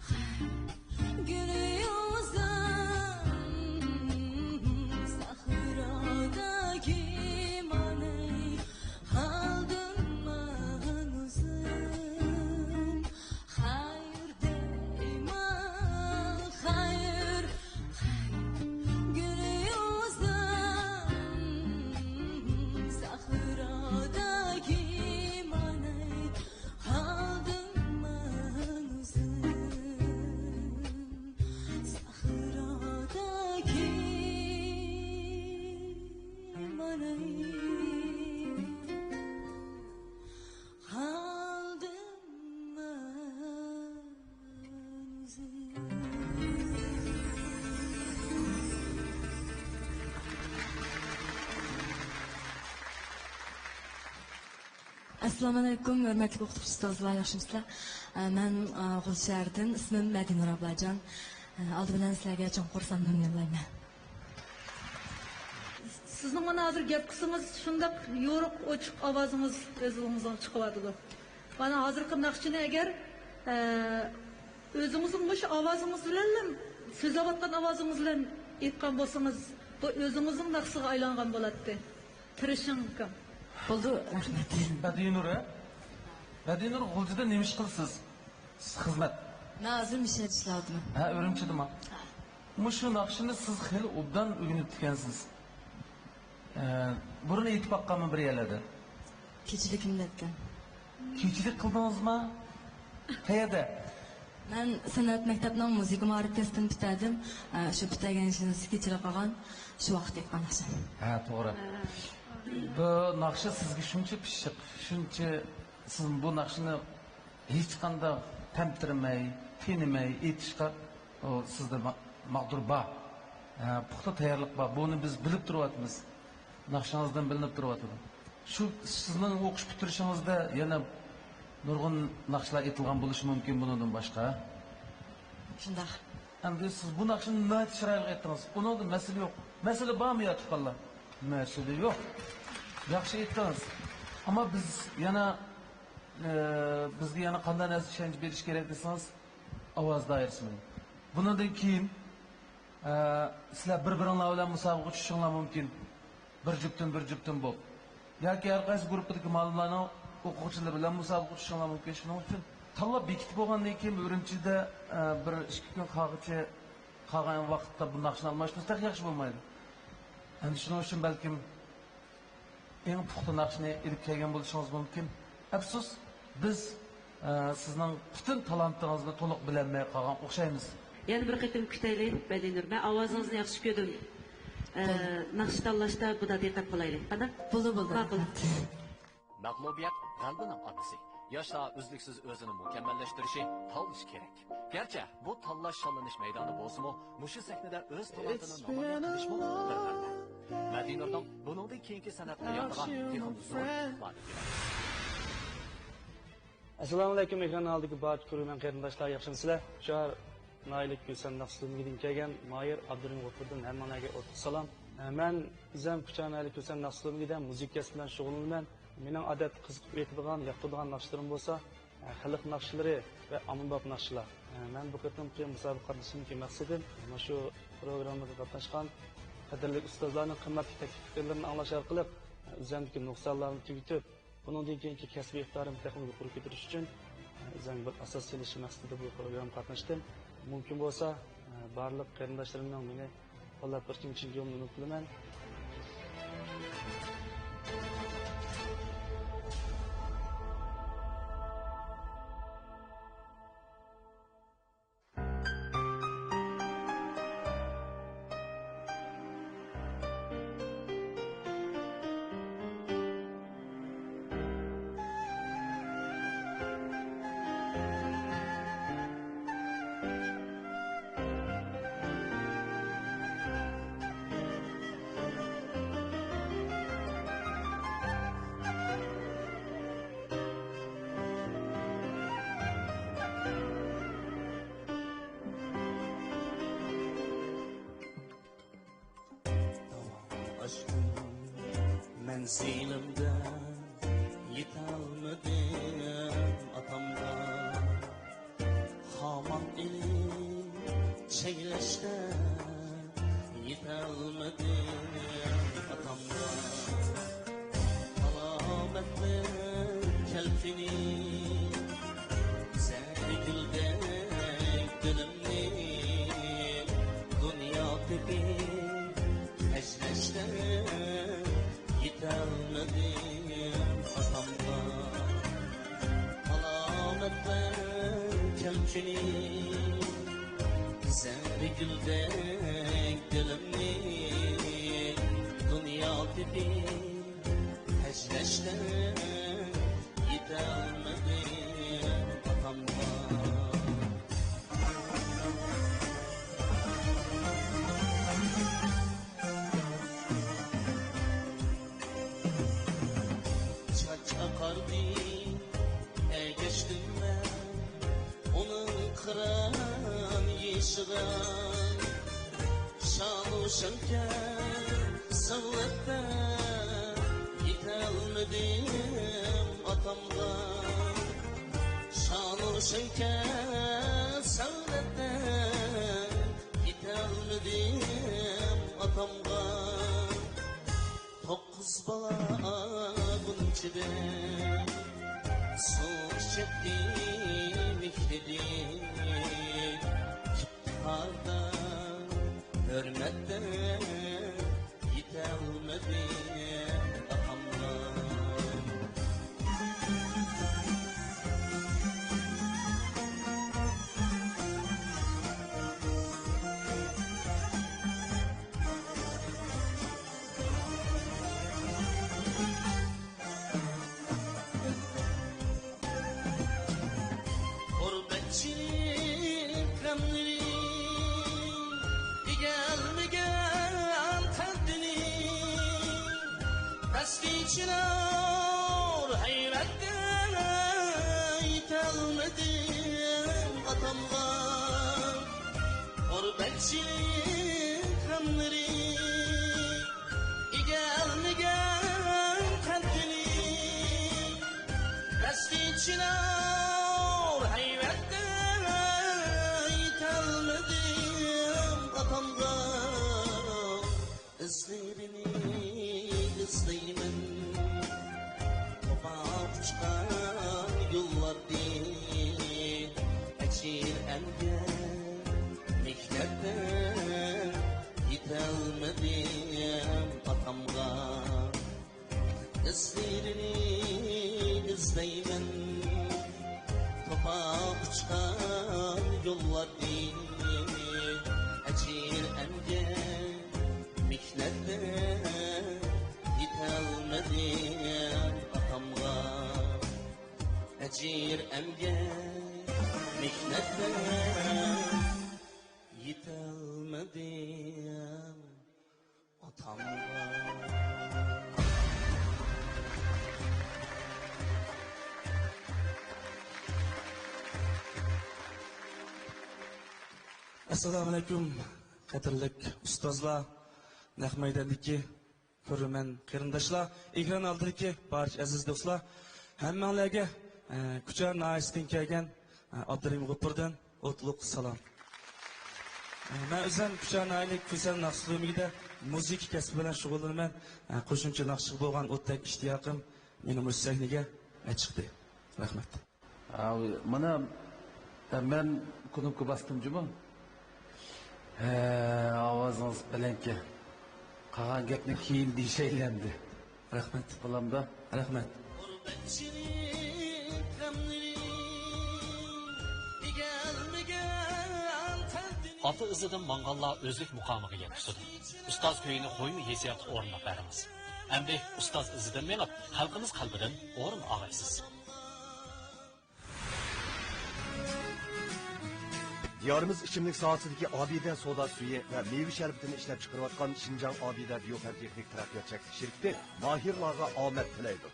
خەير. گۈل يۈزۈم، سەھرادا كىمانەي قالدىم مەن ئۆزۈم. خەير دەيمەن، خەير، خەير. گۈل يۈزۈم، سەھرادا كىمانەي قالدىم مەن ئۆزۈم، سەھرادا كىمانەي قالدىم مەن ئۆزۈم. ئەسسالامۇئەلەيكۇم، ھۆرمەتلىك ئوقۇتقۇچى ئۇستازلار، ياخشىمۇسىلەر؟ ئە، مەن، ئە، غۇلجا شەھىرىدىن، ئىسمىم مەدىنۇر ئابلاجان. ئە، ئالدى بىلەن سىلەرگە چوڭقۇر سالاملىرىمنى يوللايمەن. سىزنىڭ مانا ھازىر گەپ قىلسىڭىز، شۇنداق يورۇق، ئوچۇق ئاۋازىڭىز ئۆزىڭىزنىڭ چىقىۋاتىدۇ. مانا ھازىرقى ناخشىنى ئەگەر، ئە، ئۆزىڭىزنىڭ مۇشۇ ئاۋازىڭىز بىلەنلا، سۆزلەۋاتقان ئاۋازىڭىز بىلەن ئېيتقان بولسىڭىز، بۇ ئۆزىڭىزنىڭ ناخشىسىغا ئايلانغان بولاتتى. تىرىشىڭ، ئۇكام. بولدى، رەھمەت. بەدىنۇر، ھە؟ بەدىنۇر، غۇلجىدا نېمە ئىش قىلىسىز؟ خىزمەت. مەن ھازىر مىشەدە ئىشلەۋاتىمەن. ھە، ئۈرۈمچىدىما؟ ھە. مۇشۇ ناخشىنى سىز خېلى ئوبدان ئۆگىنىپتىكەنسىز. ئە، بۇرۇن ئېيتىپ باققانمۇ بىر يەرلەردە؟ كېچىلىكىمدە ئېيتقان. كېچىلىك قىلدىڭىزما؟ قەيەردە؟ مەن سەنئەت مەكتەپنىڭ مۇزىكا مائارىپ كەسپىنى پۈتتۈردۈم. ئە، شۇ پۈتتۈرگەن يىلىمدا كېچىلىك قىلغان، شۇ ۋاقىتتا ئېيتقان ناخشا. ھە، توغرا. بۇ ناخشا سىزگە شۇنچە پىششىق، شۇنچە سىز بۇ ناخشىنى ھېچقانداق تەمتىرىمەي، تېنىمەي ئېيتىشقا، ئۇ سىزدە ما-، ماغدۇر بار. ھە، پۇختا تەييارلىق بار. بۇنى بىز بىلىپ تۇرۇۋاتىمىز. ناخشىڭىزدىن بىلىنىپ تۇرۇۋاتىدۇ. شۇ سىزنىڭ ئوقۇش پۈتتۈرۈشىڭىزدە يەنە نۇرغۇن ناخشىلار ئېيتىلغان بولۇشى مۇمكىن بۇنىڭدىن باشقا. شۇنداق. ئەمدى سىز بۇ ناخشىنى ناھايىتى چىرايلىق ئېيتتىڭىز. ئۇنىڭدا مەسىلە يوق. مەسىلە بارمۇ يا تۇغقانلار؟ مەسىلە يوق. ياخشى ئېيتتىڭىز. ئەمما بىز يەنە، ئە، بىزگە يەنە قانداق نەرسە ئىشەنچ بېرىش كېرەك دېسىڭىز، ئاۋاز دائىرىسى بىلەن. بۇنىڭدىن كېيىن، ئە، سىلەر بىر-بىرىڭلار بىلەن مۇسابىقىگە چۈشۈشۈڭلار مۇمكىن. بىر جۈپتىن، بىر جۈپتىن بولۇپ. ياكى ھەر قايسى گۇرۇپپىدىكى مۇئەللىملەرنىڭ ئوقۇغۇچىلىرى بىلەن مۇسابىقىگە چۈشۈشۈڭلار مۇمكىن. شۇنىڭ ئۈچۈن تاللاپ بېكىتىپ بولغاندىن كېيىن ئۈرۈمچىدە، ئە، بىر ئىككى كۈن قالغىچە، قالغان ۋاقىتتا بۇ ناخشىنى ئالماشتۇرساق ياخشى بولمايدۇ. ئەمدى شۇنىڭ ئۈچۈن بەلكىم ئەڭ پۇختا ناخشىنى ئېلىپ كەلگەن بولۇشىڭىز مۇمكىن. ئەپسۇس، بىز، ئە، سىزنىڭ پۈتۈن تالانتىڭىزنى تولۇق بىلەلمەي قالغان ئوخشايمىز. يەنە بىر قېتىم كۈتەيلى، مەدىنۇر. مەن ئاۋازىڭىزنى ياخشى كۆردۈم. ئە، ناخشا تاللاشتا بۇدا دىققەت قىلايلى. قانداق؟ بولدى، بولدى. ماقۇل. مەغلۇبىيەت غەلىبىنىڭ ئاتىسى. ياشلار ئۈزلۈكسىز ئۆزىنى مۇكەممەللەشتۈرۈشى، تاللىشى كېرەك. گەرچە بۇ تاللاش شاللىنىش مەيدانى بولسىمۇ، مۇشۇ سەھنىدە ئۆز تالانتىنى نامايان قىلىشمۇ بىر ھۈنەر. مەدىنۇرنىڭ بۇنىڭدىن كېيىنكى سەنئەت ھاياتىغا تېخىمۇ زور ئىقبال كېرەك. ئەسسالامۇئەلەيكۇم، ئېكران ئالدىدىكى بارچە كۆرۈرمەن قېرىنداشلار، ياخشىمۇسىلەر؟ ئۇچار ناھىيەلىك گۈلشەن ناخشىلىرىمىزدىن كەلگەن ماھىر ئابدۇرېھىم غوپۇردىن ھەممىڭلارغا ئوتلۇق سالام. مەن ئۆزۈم كۇچا ناھىيەلىك گۈلشەن ناخشىلىرىمىزدە مۇزىكا كەسپى بىلەن شۇغۇللىنىمەن. مېنىڭ ئادەتتە قىزىقىپ ئېيتىدىغان، ياقتۇرىدىغان ناخشىلىرىم بولسا، خەلق ناخشىلىرى ۋە ئاممىباب ناخشىلار. مەن بۇ قېتىمقى مۇسابىقە قاتنىشىشىمدىكى مەقسىتىم مۇشۇ پروگراممىغا قاتناشقان قەدىرلىك ئۇستازلارنىڭ قىممەتلىك تەكلىپ پىكىرلىرىنى ئاڭلاش ئارقىلىق ئۆزۈمدىكى نۇقسانلارنى تۈگىتىپ، بۇنىڭدىن كېيىنكى كەسپىي ئىقتىدارىمنى تېخىمۇ يۇقىرى كۆتۈرۈش ئۈچۈن، ئۆزۈمگە بىر ئاساس سېلىش مەقسىتىدە بۇ پروگراممىغا قاتناشتىم. مۇمكىن بولسا، بارلىق قېرىنداشلىرىمنىڭ مېنى قوللاپ بېقىشىنى چىن كۆڭلۈمدىن ئۈمىد قىلىمەن. ئاشقىم، مەنزىلىمدە يېتەلمىدىم ئاتامغا. خامان ئېلىپ چەيلەشتە يېتەلمىدىم ئاتامغا. ئالامەتلەر كەلكۈنى زەھەرگۈلدەك دىلىمنى دۇنيا تېپىپ ئەجرەشتە يېتەلمىدىم ئاتامغا. ئالامەتلەر كەلكۈنى زەھەرگۈلدەك دىلىمنى دۇنيا تېپىپ ئەجرەشتە يېتەلمىدىم ئاتامغا. چاچ ئاقاردى، ئەگەشتىم مەن ئۇنىڭ قىران يېشىغا. شانۇ شەۋكەت سەۋلەتتە يېتەلمىدىم ئاتامغا. شانۇ شەۋكەت سەۋلەتتە يېتەلمىدىم ئاتامغا. توققۇز بالا غۇنچىدەك سۇ ئىچەتتى مېھرىدىن. ئىپتىخاردا، ھۆرمەتتە يېتەلمىدى ئاقامغا. غۇربەتچىلىك غەملىرى، ئىگەلمىگە چىلار ھەيۋەتتە يېتەلمىدىم ئاتامغا. غۇربەتچىلىك غەملىرى ئىگەلمىگەن قەلبىنى. دەستى چىلار ھەيۋەتتە يېتەلمىدىم ئاتامغا. ئىزلىرىنى ئىزلەيمەن، توپا ئۇچقان يوللاردىن. ئەجىر ئەمگەك مېھنەتتە يېتەلمىدىم ئاتامغا. ئىزلىرىنى ئىزلەيمەن، توپا ئۇچقان يوللاردىن. ئەجىر ئەمگەك مېھنەتتە يېتەلمىدىم ئاتامغا. ئەجىر ئەمگەك مېھنەتتە يېتەلمىدىم ئاتامغا. ئەسسالامۇئەلەيكۇم، قەدىرلىك ئۇستازلار، نەق مەيداندىكى كۆرۈرمەن قېرىنداشلار، ئېكران ئالدىدىكى بارچە ئەزىز دوستلار، ھەممەڭلارگە، ئە، كۇچا ناھىيەسىدىن كەلگەن، ئە، ئابدۇرېھىم غوپۇردىن ئوتلۇق سالام. ئە، مەن ئۆزۈم كۇچا ناھىيەلىك كۈسەن ناخشا تۈزۈملۈكىدە مۇزىكا كەسپى بىلەن شۇغۇللىنىمەن. ئە، قوشۇمچە ناخشىغا بولغان ئوتتەك ئىشتىياقىم مېنى مۇشۇ سەھنىگە ئەچىقتى. رەھمەت. ھە، مانا، مەن كۇنۇپكا باستىم جۇمۇ. ھە، ئاۋازىڭىز بەلەنكەن. قالغان گەپنى كېيىن دېيىشەيلى ئەمدى. رەھمەت. بولامدا؟ رەھمەت. ئاتا ئىزىدىن ماڭغانلار ئۆزلۈك مۇقامىغا يەتكۈزىدۇ. ئۇستاز كۈيىنى قويما ھېسسىياتلىق ئورۇنلاپ بەردىڭىز. ئەمدى ئۇستاز ئىزىدىن مېڭىپ، خەلقىمىز قەلبىدىن ئورۇن ئاغايسىز. دىيارىمىز ئىچىملىك ساھەسىدىكى ئابىدە سودا سۈيى ۋە مېۋە شەربىتىنى ئىشلەپچىقىرىۋاتقان شىنجاڭ ئابىدە بىيو پەن تېخنىك تەرەققىيات چەكلىك شىركىتى ماھىرلارغا ئامەت تىلەيدۇ.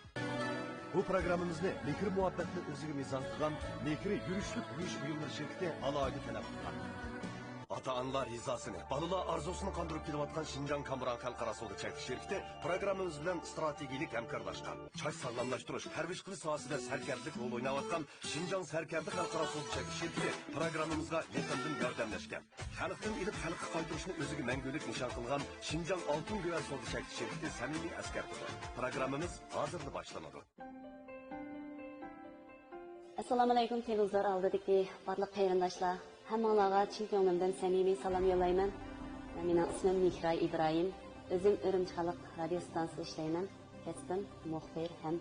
بۇ پروگراممىمىزنى مېھىر-مۇھەببەتنى ئۆزىگە مىزان قىلغان مېھرى يۈرۈشلۈك يۇيۇش بۇيۇملىرى شىركىتى ئالاھىدە تەلەپ قىلغان. ئاتا-ئانىلار رىزاسىنى، بالىلار ئارزۇسىنى قاندۇرۇپ كېلىۋاتقان شىنجاڭ كامېران خەلقئارا سودا چەكلىك شىركىتى پروگراممىمىز بىلەن ئىستراتېگىيىلىك ھەمكارلاشقان. چاچ ساغلاملاشتۇرۇش، پەرۋىش قىلىش ساھەسىدە سەركەردىلىك رول ئويناۋاتقان شىنجاڭ سەركەردە خەلقئارا سودا چەكلىك شىركىتى پروگراممىمىزغا يېقىندىن ياردەملەشكەن. خەلقتىن ئېلىپ خەلققە قايتۇرۇشنى ئۆزىگە مەڭگۈلۈك نىشان قىلغان شىنجاڭ ئالتۇن گۆھەر سودا چەكلىك شىركىتى سەمىمىي ئەسكەرتىدۇ. پروگراممىمىز ھازىرلا باشلىنىدۇ. ئەسسالامۇئەلەيكۇم، تېلېۋىزور ئالدىدىكى بارلىق قېرىنداشلار، ھەممىڭلارغا چىن كۆڭلۈمدىن سەمىمىي سالام يوللايمەن. مېنىڭ ئىسمىم مېھراي ئىبراھىم. ئۆزۈم ئۈرۈمچى خەلق رادىيو ئىستانسىسىدا ئىشلەيمەن. كەسپىم مۇخبىر ھەم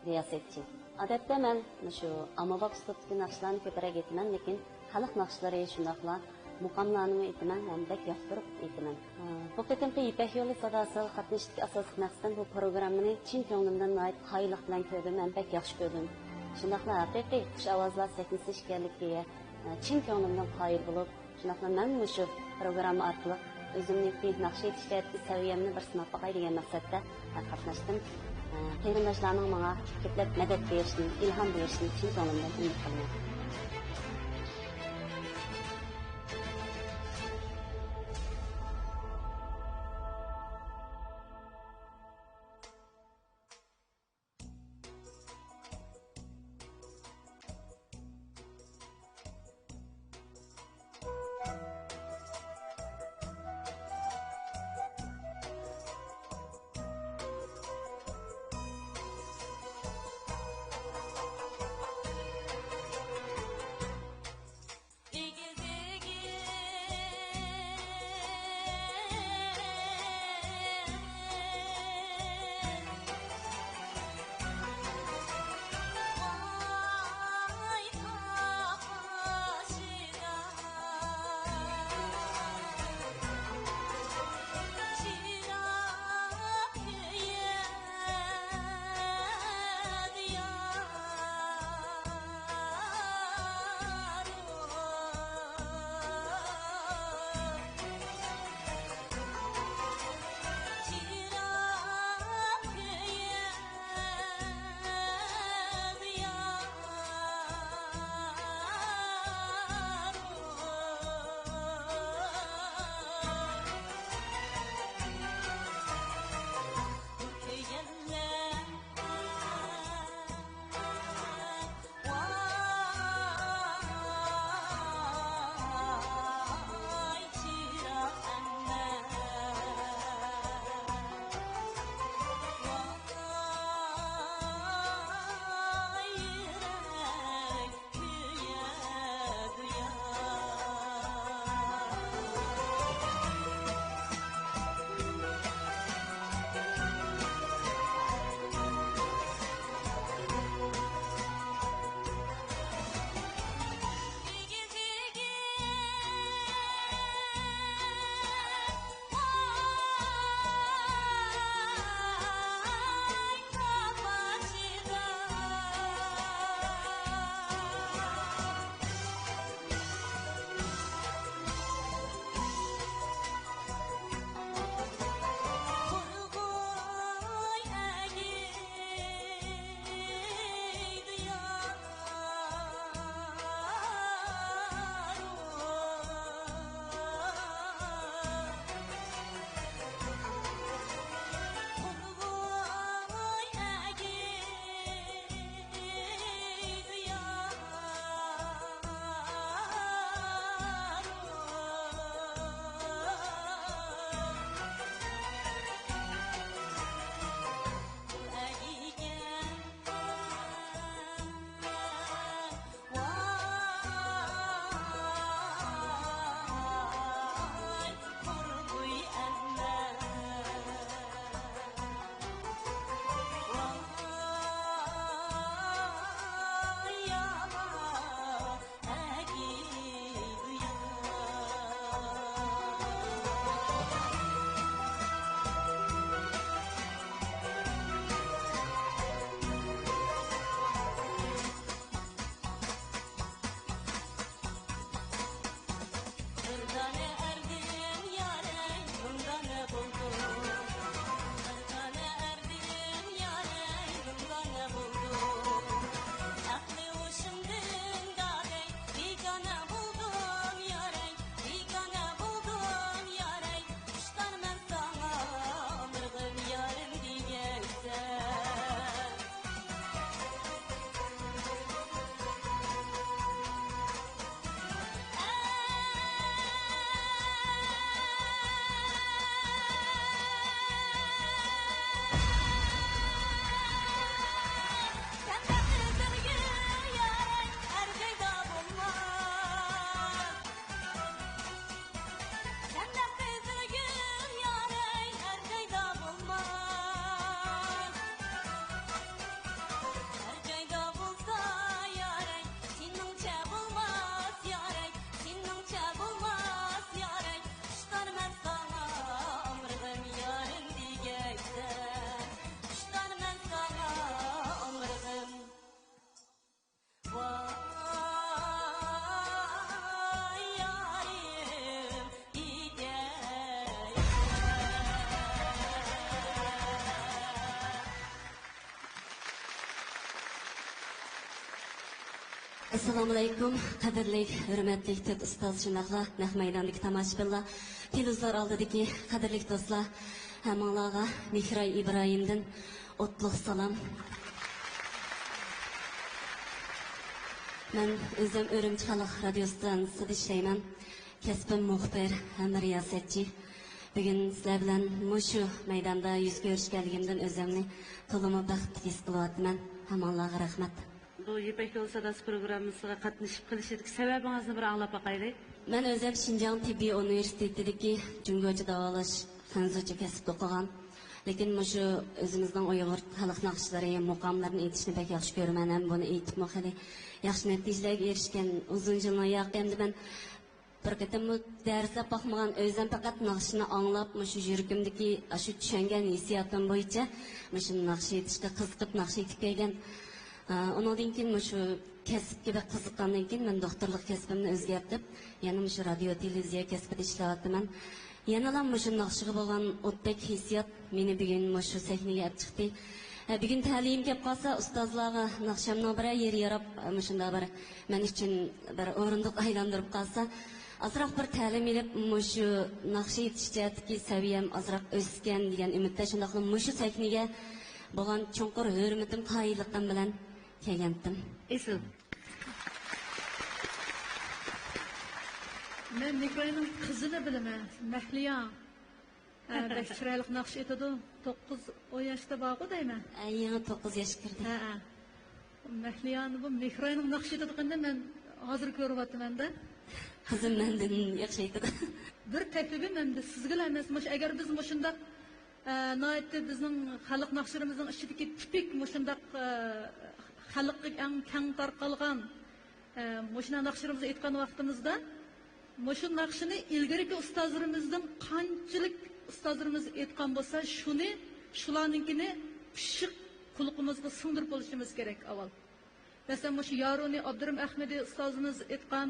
رىياسەتچى. ئادەتتە مەن مۇشۇ ئاممىباب ئۇسلۇبتىكى ناخشىلارنى كۆپرەك ئېيتىمەن، لېكىن خەلق ناخشىلىرى شۇنداقلا مۇقاملارنىمۇ ئېيتىمەن ھەم بەك ياقتۇرۇپ ئېيتىمەن. بۇ قېتىمقى يىپەك يولى ساداسىغا قاتنىشىشتىكى ئاساسلىق مەقسىتىم بۇ پروگراممىنى چىن كۆڭلۈمدىن ناھايىتى قايىللىق بىلەن كۆردۈم ھەم بەك ياخشى كۆردۈم. شۇنداقلا ھەقىقىي قۇش ئاۋازلار سەھنىسى ئىكەنلىكىگە، ئە، چىن كۆڭلۈمدىن قايىل بولۇپ، شۇنداقلا مەن مۇشۇ پروگرامما ئارقىلىق ئۆزۈمنىڭكى ناخشا ئېيتىش جەھەتتىكى سەۋىيەمنى بىر سىناپ باقاي دېگەن مەقسەتتە، ئە، قاتناشتىم. ئە، قېرىنداشلارنىڭ ماڭا كۆپلەپ مەدەت بېرىشىنى، ئىلھام بېرىشىنى چىن كۆڭلۈمدىن ئۈمىد قىلىمەن. ئەسسالامۇئەلەيكۇم، قەدىرلىك، ھۆرمەتلىك تۆت ئۇستاز، شۇنداقلا نەق مەيداندىكى تاماشىبىنلار، تېلېۋىزور ئالدىدىكى قەدىرلىك دوستلار، ھەممىڭلارغا مېھراي ئىبراھىمدىن ئوتلۇق سالام. مەن ئۆزۈم ئۈرۈمچى خەلق رادىيو ئىستانسىسىدا ئىشلەيمەن. كەسپىم مۇخبىر ھەم رىياسەتچى. بۈگۈن سىلەر بىلەن مۇشۇ مەيداندا يۈز كۆرۈشكەنلىكىمدىن ئۆزۈمنى تولىمۇ بەختلىك ھېس قىلىۋاتىمەن. ھەممىڭلارغا رەھمەت. بۇ يىپەك يولى ساداسى پروگراممىسىغا قاتنىشىپ قېلىشىدىكى سەۋەبىڭىزنى بىر ئاڭلاپ باقايلى. مەن ئۆزۈم شىنجاڭ تېببىي ئۇنىۋېرسىتېتىدىكى جۇڭگوچە داۋالاش خەنزۇچە كەسىپتە ئوقۇغان. لېكىن مۇشۇ ئۆزىمىزنىڭ ئۇيغۇر خەلق ناخشىلىرى، مۇقاملىرىنى ئېيتىشنى بەك ياخشى كۆرىمەن ھەم بۇنى ئېيتىپمۇ خېلى ياخشى نەتىجىلەرگە ئېرىشكەن. ئۇزۇن يىلنىڭ ياقى ئەمدى مەن بىر قېتىممۇ دەرسلەپ باقمىغان، ئۆزۈم پەقەت ناخشىنى ئاڭلاپ، مۇشۇ يۈرىكىمدىكى، ئاشۇ چۈشەنگەن ھېسسىياتىم بويىچە مۇشۇ ناخشا ئېيتىشقا قىزىقىپ ناخشا ئېيتىپ كەلگەن. ئۇنىڭدىن كېيىن مۇشۇ كەسىپكە بەك قىزىققاندىن كېيىن مەن دوختۇرلۇق كەسپىمنى ئۆزگەرتىپ، يەنە مۇشۇ رادىيو تېلېۋىزىيە كەسپىدە ئىشلەۋاتىمەن. يەنىلا مۇشۇ ناخشىغا بولغان ئوتتەك ھېسسىيات مېنى بۈگۈن مۇشۇ سەھنىگە ئەپ چىقتى. ھە، بۈگۈن تەلىيىم كەپ قالسا، ئۇستازلارغا ناخشامنىڭ بىرەر يېرى ياراپ، مۇشۇنداق بىر مەن ئۈچۈن بىر ئورۇندۇق ئايلاندۇرۇپ قالسا، ئازراق بىر تەلىم ئېلىپ، مۇشۇ ناخشا ئېيتىش جەھەتتىكى سەۋىيەم ئازراق ئۆسكەن دېگەن ئۈمىدتە، شۇنداقلا مۇشۇ سەھنىگە بولغان چوڭقۇر ھۆرمىتىم، قايىللىقىم بىلەن كەلگەنتىم. ئېسىل. مەن مېھراينىڭ قىزىنى بىلىمەن، مەھلىيا. ھە، بەك چىرايلىق ناخشا ئېيتىدۇ. توققۇز، ئون ياشتا بارغۇ دەيمەن. ھە، يېڭى توققۇز ياشقا كىردى. ھە، ھە. مەھلىيانى بۇ مېھراينىڭ ناخشا ئېيتىدىغىنىنى مەن ھازىر كۆرۈۋاتىمەن-دە. قىزىم مەندىن ياخشى ئېيتىدۇ. بىر تەكلىپىم ئەمدى سىزگىلا ئەمەس، مۇشۇ ئەگەر بىز مۇشۇنداق، ئە، ناھايىتى بىزنىڭ خەلق ناخشىلىرىمىزنىڭ ئىچىدىكى تىپىك مۇشۇنداق، ئە، خەلققە ئەڭ كەڭ تارقالغان، ئە، مۇشۇنداق ناخشىلىرىمىزنى ئېيتقان ۋاقتىمىزدا، مۇشۇ ناخشىنى ئىلگىرىكى ئۇستازلىرىمىزدىن قانچىلىك ئۇستازلىرىمىز ئېيتقان بولسا، شۇنى، شۇلارنىڭكىنى پىششىق قۇلىقىمىزغا سىڭدۈرۈپ بولۇشىمىز كېرەك ئاۋۋال. مەسىلەن، مۇشۇ يارۇنى ئابدۇرېھىم ئەخمىدى ئۇستازىمىز ئېيتقان،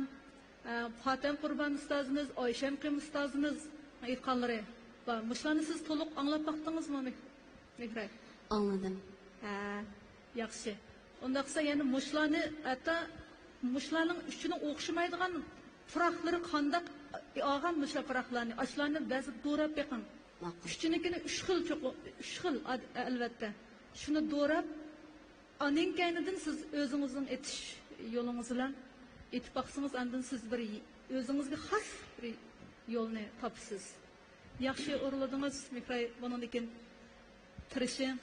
ئە، پاتەم قۇربان ئۇستازىمىز، ئايشەم قېيۇم ئۇستازىمىز ئېيتقانلىرى بار. مۇشۇلارنى سىز تولۇق ئاڭلاپ باقتىڭىزمۇ، مېھ-، مېھراي؟ ئاڭلىدىم. ھە، ياخشى. ئۇنداقسا يەنە مۇشۇلارنى، ھەتتا مۇشۇلارنىڭ ئۈچىنىڭ ئوخشىمايدىغان پۇراقلىرى قانداق ئالغان مۇشۇلار پۇراقلارنى، ئاشۇلارنى بەزى دوراپ بېقىڭ. ماقۇل. ئۈچىنىڭكىنى ئۈچ خىل چوقۇم، ئۈچ خىل ئاد-، ئەلۋەتتە. شۇنى دوراپ، ئانىڭ كەينىدىن سىز ئۆزىڭىزنىڭ ئېتىش يولىڭىز بىلەن ئېتىپ باقسىڭىز، ئاندىن سىز بىر ي-، ئۆزىڭىزگە خاس بىر يولنى تاپىسىز. ياخشى ئورۇنلىدىڭىز، مېھراي، بۇنىڭدىن كېيىن تىرىشىڭ.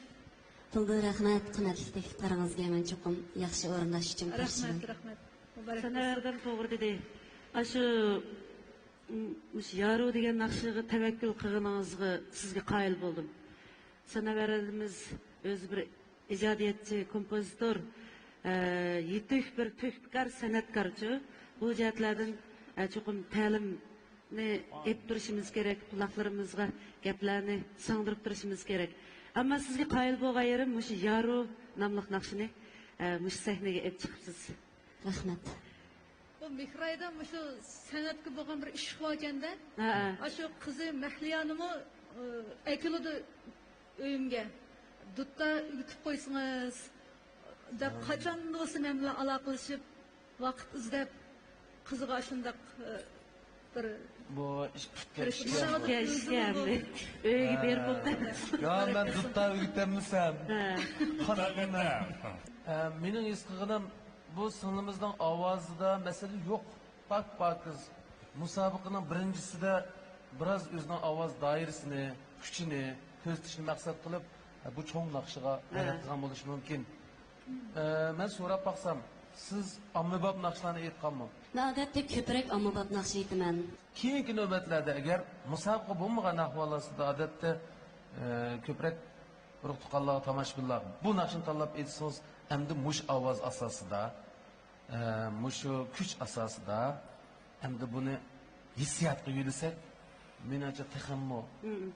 دۇلدۇل، رەھمەت، قىممەتلىك تەكلىپلىرىڭىزگە مەن چوقۇم ياخشى ئورۇنداش ئۈچۈن تىرىشىمەن. رەھمەت، رەھمەت. مۇبارەك بولسۇن. سەنەۋەردىن توغرا دېدى. ئاشۇ، م-، مۇشۇ يارۇ دېگەن ناخشىغا تەۋەككۈل قىلغىنىڭىزغا سىزگە قايىل بولدۇم. سەنەۋەردىمىز ئۆزى بىر ئىجادىيەتچى، كومپوزىتور، ئە، يېتۈك بىر تۆھپىكار سەنئەتكارچۇ. بۇ جەھەتلەردىن، ئە، چوقۇم تەلىمنى ئېلىپ تۇرۇشىمىز كېرەك، قۇلاقلىرىمىزغا گەپلەرنى سىڭدۈرۈپ تۇرۇشىمىز كېرەك. ئەمما سىزگە قايىل بولغان يېرىم مۇشۇ يارۇ ناملىق ناخشىنى، ئە، مۇشۇ سەھنىگە ئېلىپ چىقىپسىز. رەھمەت. بۇ مېھرايدا مۇشۇ سەنئەتكە بولغان بىر ئىشق باركەن-دە. ھە، ھە. ئاشۇ قىزى مەھلىيانىمۇ، ئە، ئەكېلىدۇ ئۆيۈمگە. دۇتتا ئۆگىتىپ قويسىڭىز دەپ، ھە. قاچان بولسا مەن بىلەن ئالاقىلىشىپ، ۋاقىت ئىزدەپ، قىزىغا ئاشۇنداق، ئە، بىر بۇ ئىش پۈتكەن ئىش ئىكەن. ئۆيگە بېرىپ ئوقۇتىمىز. يا، مەن دۇتتا ئۆگىتەلمىسەم. ھە. قانداق قىلىمەن؟ ئە، مېنىڭ ھېس قىلغىنىم، بۇ سىڭلىمىزنىڭ ئاۋازىدا مەسىلە يوق. پاك-پاكىز. مۇسابىقىنىڭ بىرىنچىسىدە بىراز ئۆزىنىڭ ئاۋاز دائىرىسىنى، كۈچىنى كۆرسىتىشنى مەقسەت قىلىپ، بۇ چوڭ ناخشىغا ھە. غەلىتە قىلغان بولۇشى مۇمكىن. ئە، مەن سوراپ باقسام، سىز ئاممىباب ناخشىلارنى ئېيتقانمۇ؟ مەن ئادەتتە كۆپرەك ئاممىباب ناخشا ئېيتىمەن. كېيىنكى نۆۋەتلەردە ئەگەر مۇسابىقە بولمىغان ئەھۋال ئاستىدا، ئادەتتە، ئە، كۆپرەك ئۇرۇق-تۇغقانلارغا، تاماشىبىنلارغا بۇ ناخشىنى تاللاپ ئېيتسىڭىز، ئەمدى مۇشۇ ئاۋاز ئاساسىدا، ئە، مۇشۇ كۈچ ئاساسىدا ئەمدى بۇنى ھېسسىياتقا يۆلىسەك، مېنىڭچە تېخىمۇ، مم.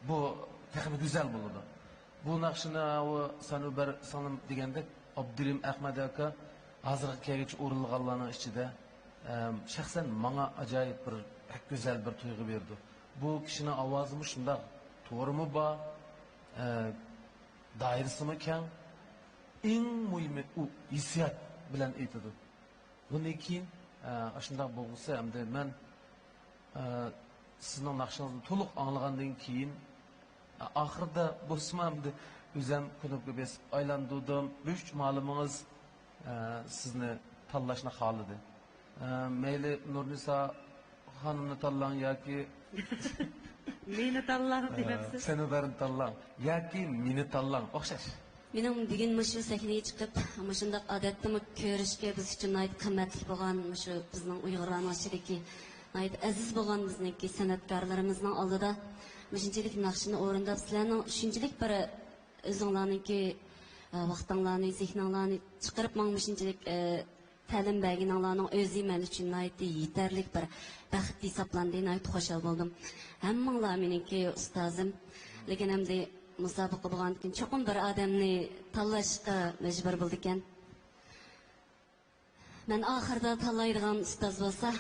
بۇ تېخىمۇ گۈزەل بولىدۇ. بۇ ناخشىنى ئاۋۇ سەنۇبەر سىڭلىم دېگەندەك، ئابدۇرېھىم ئەخمەت ئاكا ھازىرغا كەلگۈچە ئورۇنلىغانلارنىڭ ئىچىدە، ئەم، شەخسەن ماڭا ئاجايىپ بىر بەك گۈزەل بىر تۇيغۇ بېرىدۇ. بۇ كىشىنىڭ ئاۋازىمۇ شۇنداق تورىمۇ بار، ئە، دائىرىسىمۇ كەڭ. ئەڭ مۇھىمى ئۇ ھېسسىيات بىلەن ئېيتىدۇ. بۇندىن كېيىن، ئە، ئاشۇنداق بولغۇسى، ئەمدى مەن، ئە، سىزنىڭ ناخشىڭىزنى تولۇق ئاڭلىغاندىن كېيىن، ئە، ئاخىرىدا بولسىمۇ ئەمدى ئۆزۈم كۇنۇپكا بېسىپ ئايلاندۇردۇم. بۈش مالىمىڭىز، ئە، سىزنى تاللاشنى خالىدى. ئە، مەيلى نۇرنىسا خانىمنى تاللاڭ ياكى مېنى تاللاڭ دېمەپسىز. سەنۇبەرنى تاللاڭ ياكى مېنى تاللاڭ، ئوخشاش. مېنىڭ بۈگۈن مۇشۇ سەھنىگە چىقىپ، مۇشۇنداق ئادەتتىمۇ كۆرۈشكە بىز ئۈچۈن ناھايىتى قىممەتلىك بولغان، مۇشۇ بىزنىڭ ئۇيغۇرلارنىڭ ئىچىدىكى ناھايىتى ئەزىز بولغان بىزنىڭكى سەنئەتكارلىرىمىزنىڭ ئالدىدا مۇشۇنچىلىك ناخشىنى ئورۇنداپ، سىلەرنىڭ شۇنچىلىك بىر ئۆزۈڭلارنىڭكى، ئە، ۋاقتىڭلارنى، زېھنىڭلارنى چىقىرىپ ماڭا مۇشۇنچىلىك، ئە، تەلىم بەرگىنىڭلارنىڭ ئۆزى مەن ئۈچۈن ناھايىتى يېتەرلىك بىر بەخت ھېسابلاندى. ناھايىتى خۇشال بولدۇم. ھەممىڭلار مېنىڭكى ئۇستازىم. لېكىن ئەمدى مۇسابىقە بولغاندىكىن چوقۇم بىر ئادەمنى تاللاشقا مەجبۇر بولىدىكەن. مەن ئاخىرىدا تاللايدىغان ئۇستاز بولسا.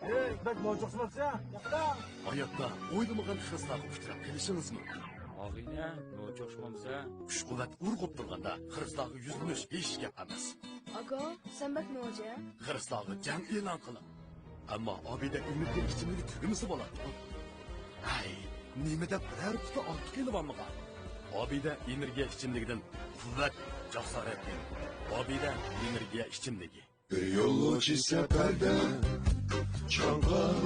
ھەي، بەك نوچى ئوخشىماپسەن. ھاياتتا ئويلىمىغان خىرىسلارغا ئۇچراپ قېلىشىڭىز مۇمكىن. ئاغىنە، نوچى ئوخشىمامسەن؟ كۈچ-قۇۋۋەت ئۇرغۇپ تۇرغاندا خىرىسلارغا يۈزلىنىش ھېچ گەپ ئەمەس. ئاكا، سەن بەك نوچى. خىرىسلارغا جەڭ ئېلان قىلىڭ. ئەمما ئابىدە ئىمىرگە ئىچىملىكى تۈگىمىسە بولاتتىغۇ. ھەي، نېمە دەپ بىرەر قۇتا ئارتۇق ئېلىۋالمىغان؟ ئابىدە ئېنېرگىيە ئىچىملىكىدىن قۇۋۋەت، جاسارەت ئېلىڭ. ئابىدە ئېنېرگىيە ئىچىملىكى. بىر يولۇچى سەپەردە چاڭقاپ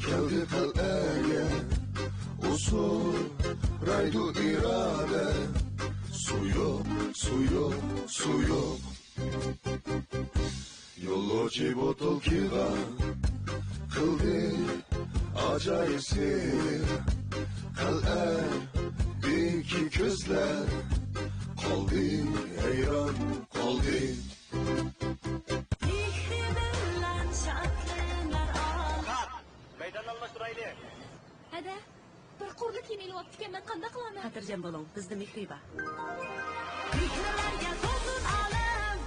كەلدى قەلئەگە، ئۇ سورايدۇ ئىرادە، سۇ يوق، سۇ يوق، سۇ يوق. يولۇچى بوتۇلكىغا قىلدى ئاجايىپ سېھىر، قەلئەدىكى كۆزلەر قالدى ھەيران، قالدى. مېھرى بىلەن شادلىنار ئالەم. مەيداننى ئالماشتۇرايلى. ھەدە، بىر قۇرلا كىيىم ئېلىۋاپتىكەنمەن، قانداق قىلارمەن؟ خاتىرجەم بولۇڭ، بىزدە مېھرى بار. مېھرىلەرگە تولسۇن ئالەم.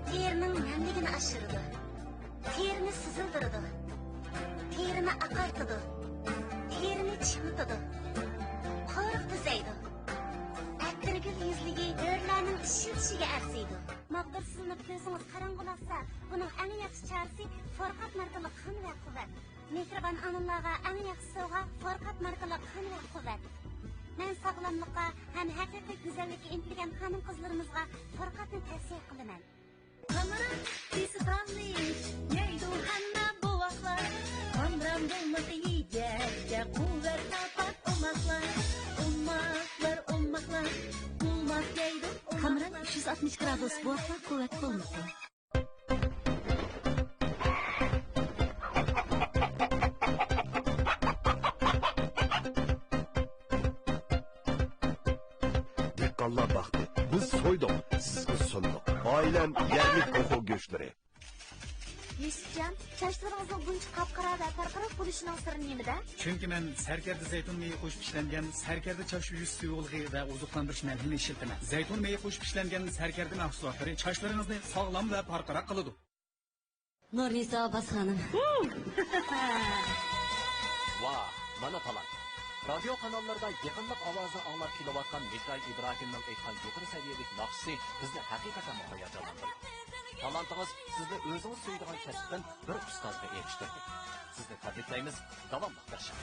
تېرىنىڭ نەملىكىنى ئاشۇرىدۇ. تېرىنى سۈزۈلدۈرىدۇ. تېرىنى ئاقارتىدۇ. تېرىنى چىڭىتىدۇ. قورۇق تۈزەيدۇ. ئەتىرگۈل يۈزلۈكى ھۆرلەرنىڭ ئىشلىتىشىگە ئەرزىيدۇ. ماغدۇرسىزلىنىپ كۆزىڭىز قاراڭغۇلاقسا، بۇنىڭ ئەڭ ياخشى چارىسى فورقات ماركىلىق خان ۋە قۇۋۋەت. مېھرىبان ئانىلارغا ئەڭ ياخشى سوۋغا فورقات ماركىلىق خان ۋە قۇۋۋەت. مەن ساغلاملىققا ھەم ھەقىقىي گۈزەللىككە ئىنتىلگەن خانىم-قىزلىرىمىزغا فورقاتنى تەۋسىيە قىلىمەن. قامران ئىسپانىش يەيدۇ ھەممە بوۋاقلار. قامران بولمىسا يېگەككە قۇۋۋەت تاپار ئوماقلار. ئوماقلار، ئوماقلار، ئوماق يەيدۇ ئوماقلار. قامران ئۈچ يۈز ئاتمىش گرادۇس بوۋاقلار قۇۋۋەت بولمىسۇن. دېھقانلار باقتى، بىز سويدۇق، سىزگە سۇندۇق. ئائىلەم يەرلىك توخۇ گۆشلىرى. يۈسۈپجان، چاچلىرىڭىزنىڭ بۇنچە قاپقارا ۋە پارقىراق بولۇشىنىڭ سىرى نېمىدە؟ چۈنكى مەن سەركەردە زەيتۇن مېيى قوشۇپ ئىشلەنگەن سەركەردە چاچ يۈز سۈيىۋۇلغى ۋە ئوزۇقلاندۇرۇش مەلھىمى ئىشلىتىمەن. زەيتۇن مېيى قوشۇپ ئىشلەنگەن سەركەردە مەھسۇلاتلىرى چاچلىرىڭىزنى ساغلام ۋە پارقىراق قىلىدۇ. نۇرنىسا ئابباس خانىم. ۋاھ، مانا تالانت! رادىيو قاناللىرىدا يېقىملىق ئاۋازنى ئاڭلاپ كېلىۋاتقان مېھراي ئىبراھىمنىڭ ئېيتقان يۇقىرى سەۋىيەلىك ناخشىسى بىزنى ھەقىقەتەنمۇ ھاياجانلاندۇردى. تالانتىڭىز سىزنى ئۆزىڭىز سۆيىدىغان كەسىپتىن بىر ئۇستازغا ئېرىشتۈردى. سىزنى تەبرىكلەيمىز، داۋاملىق تىرىشىڭ!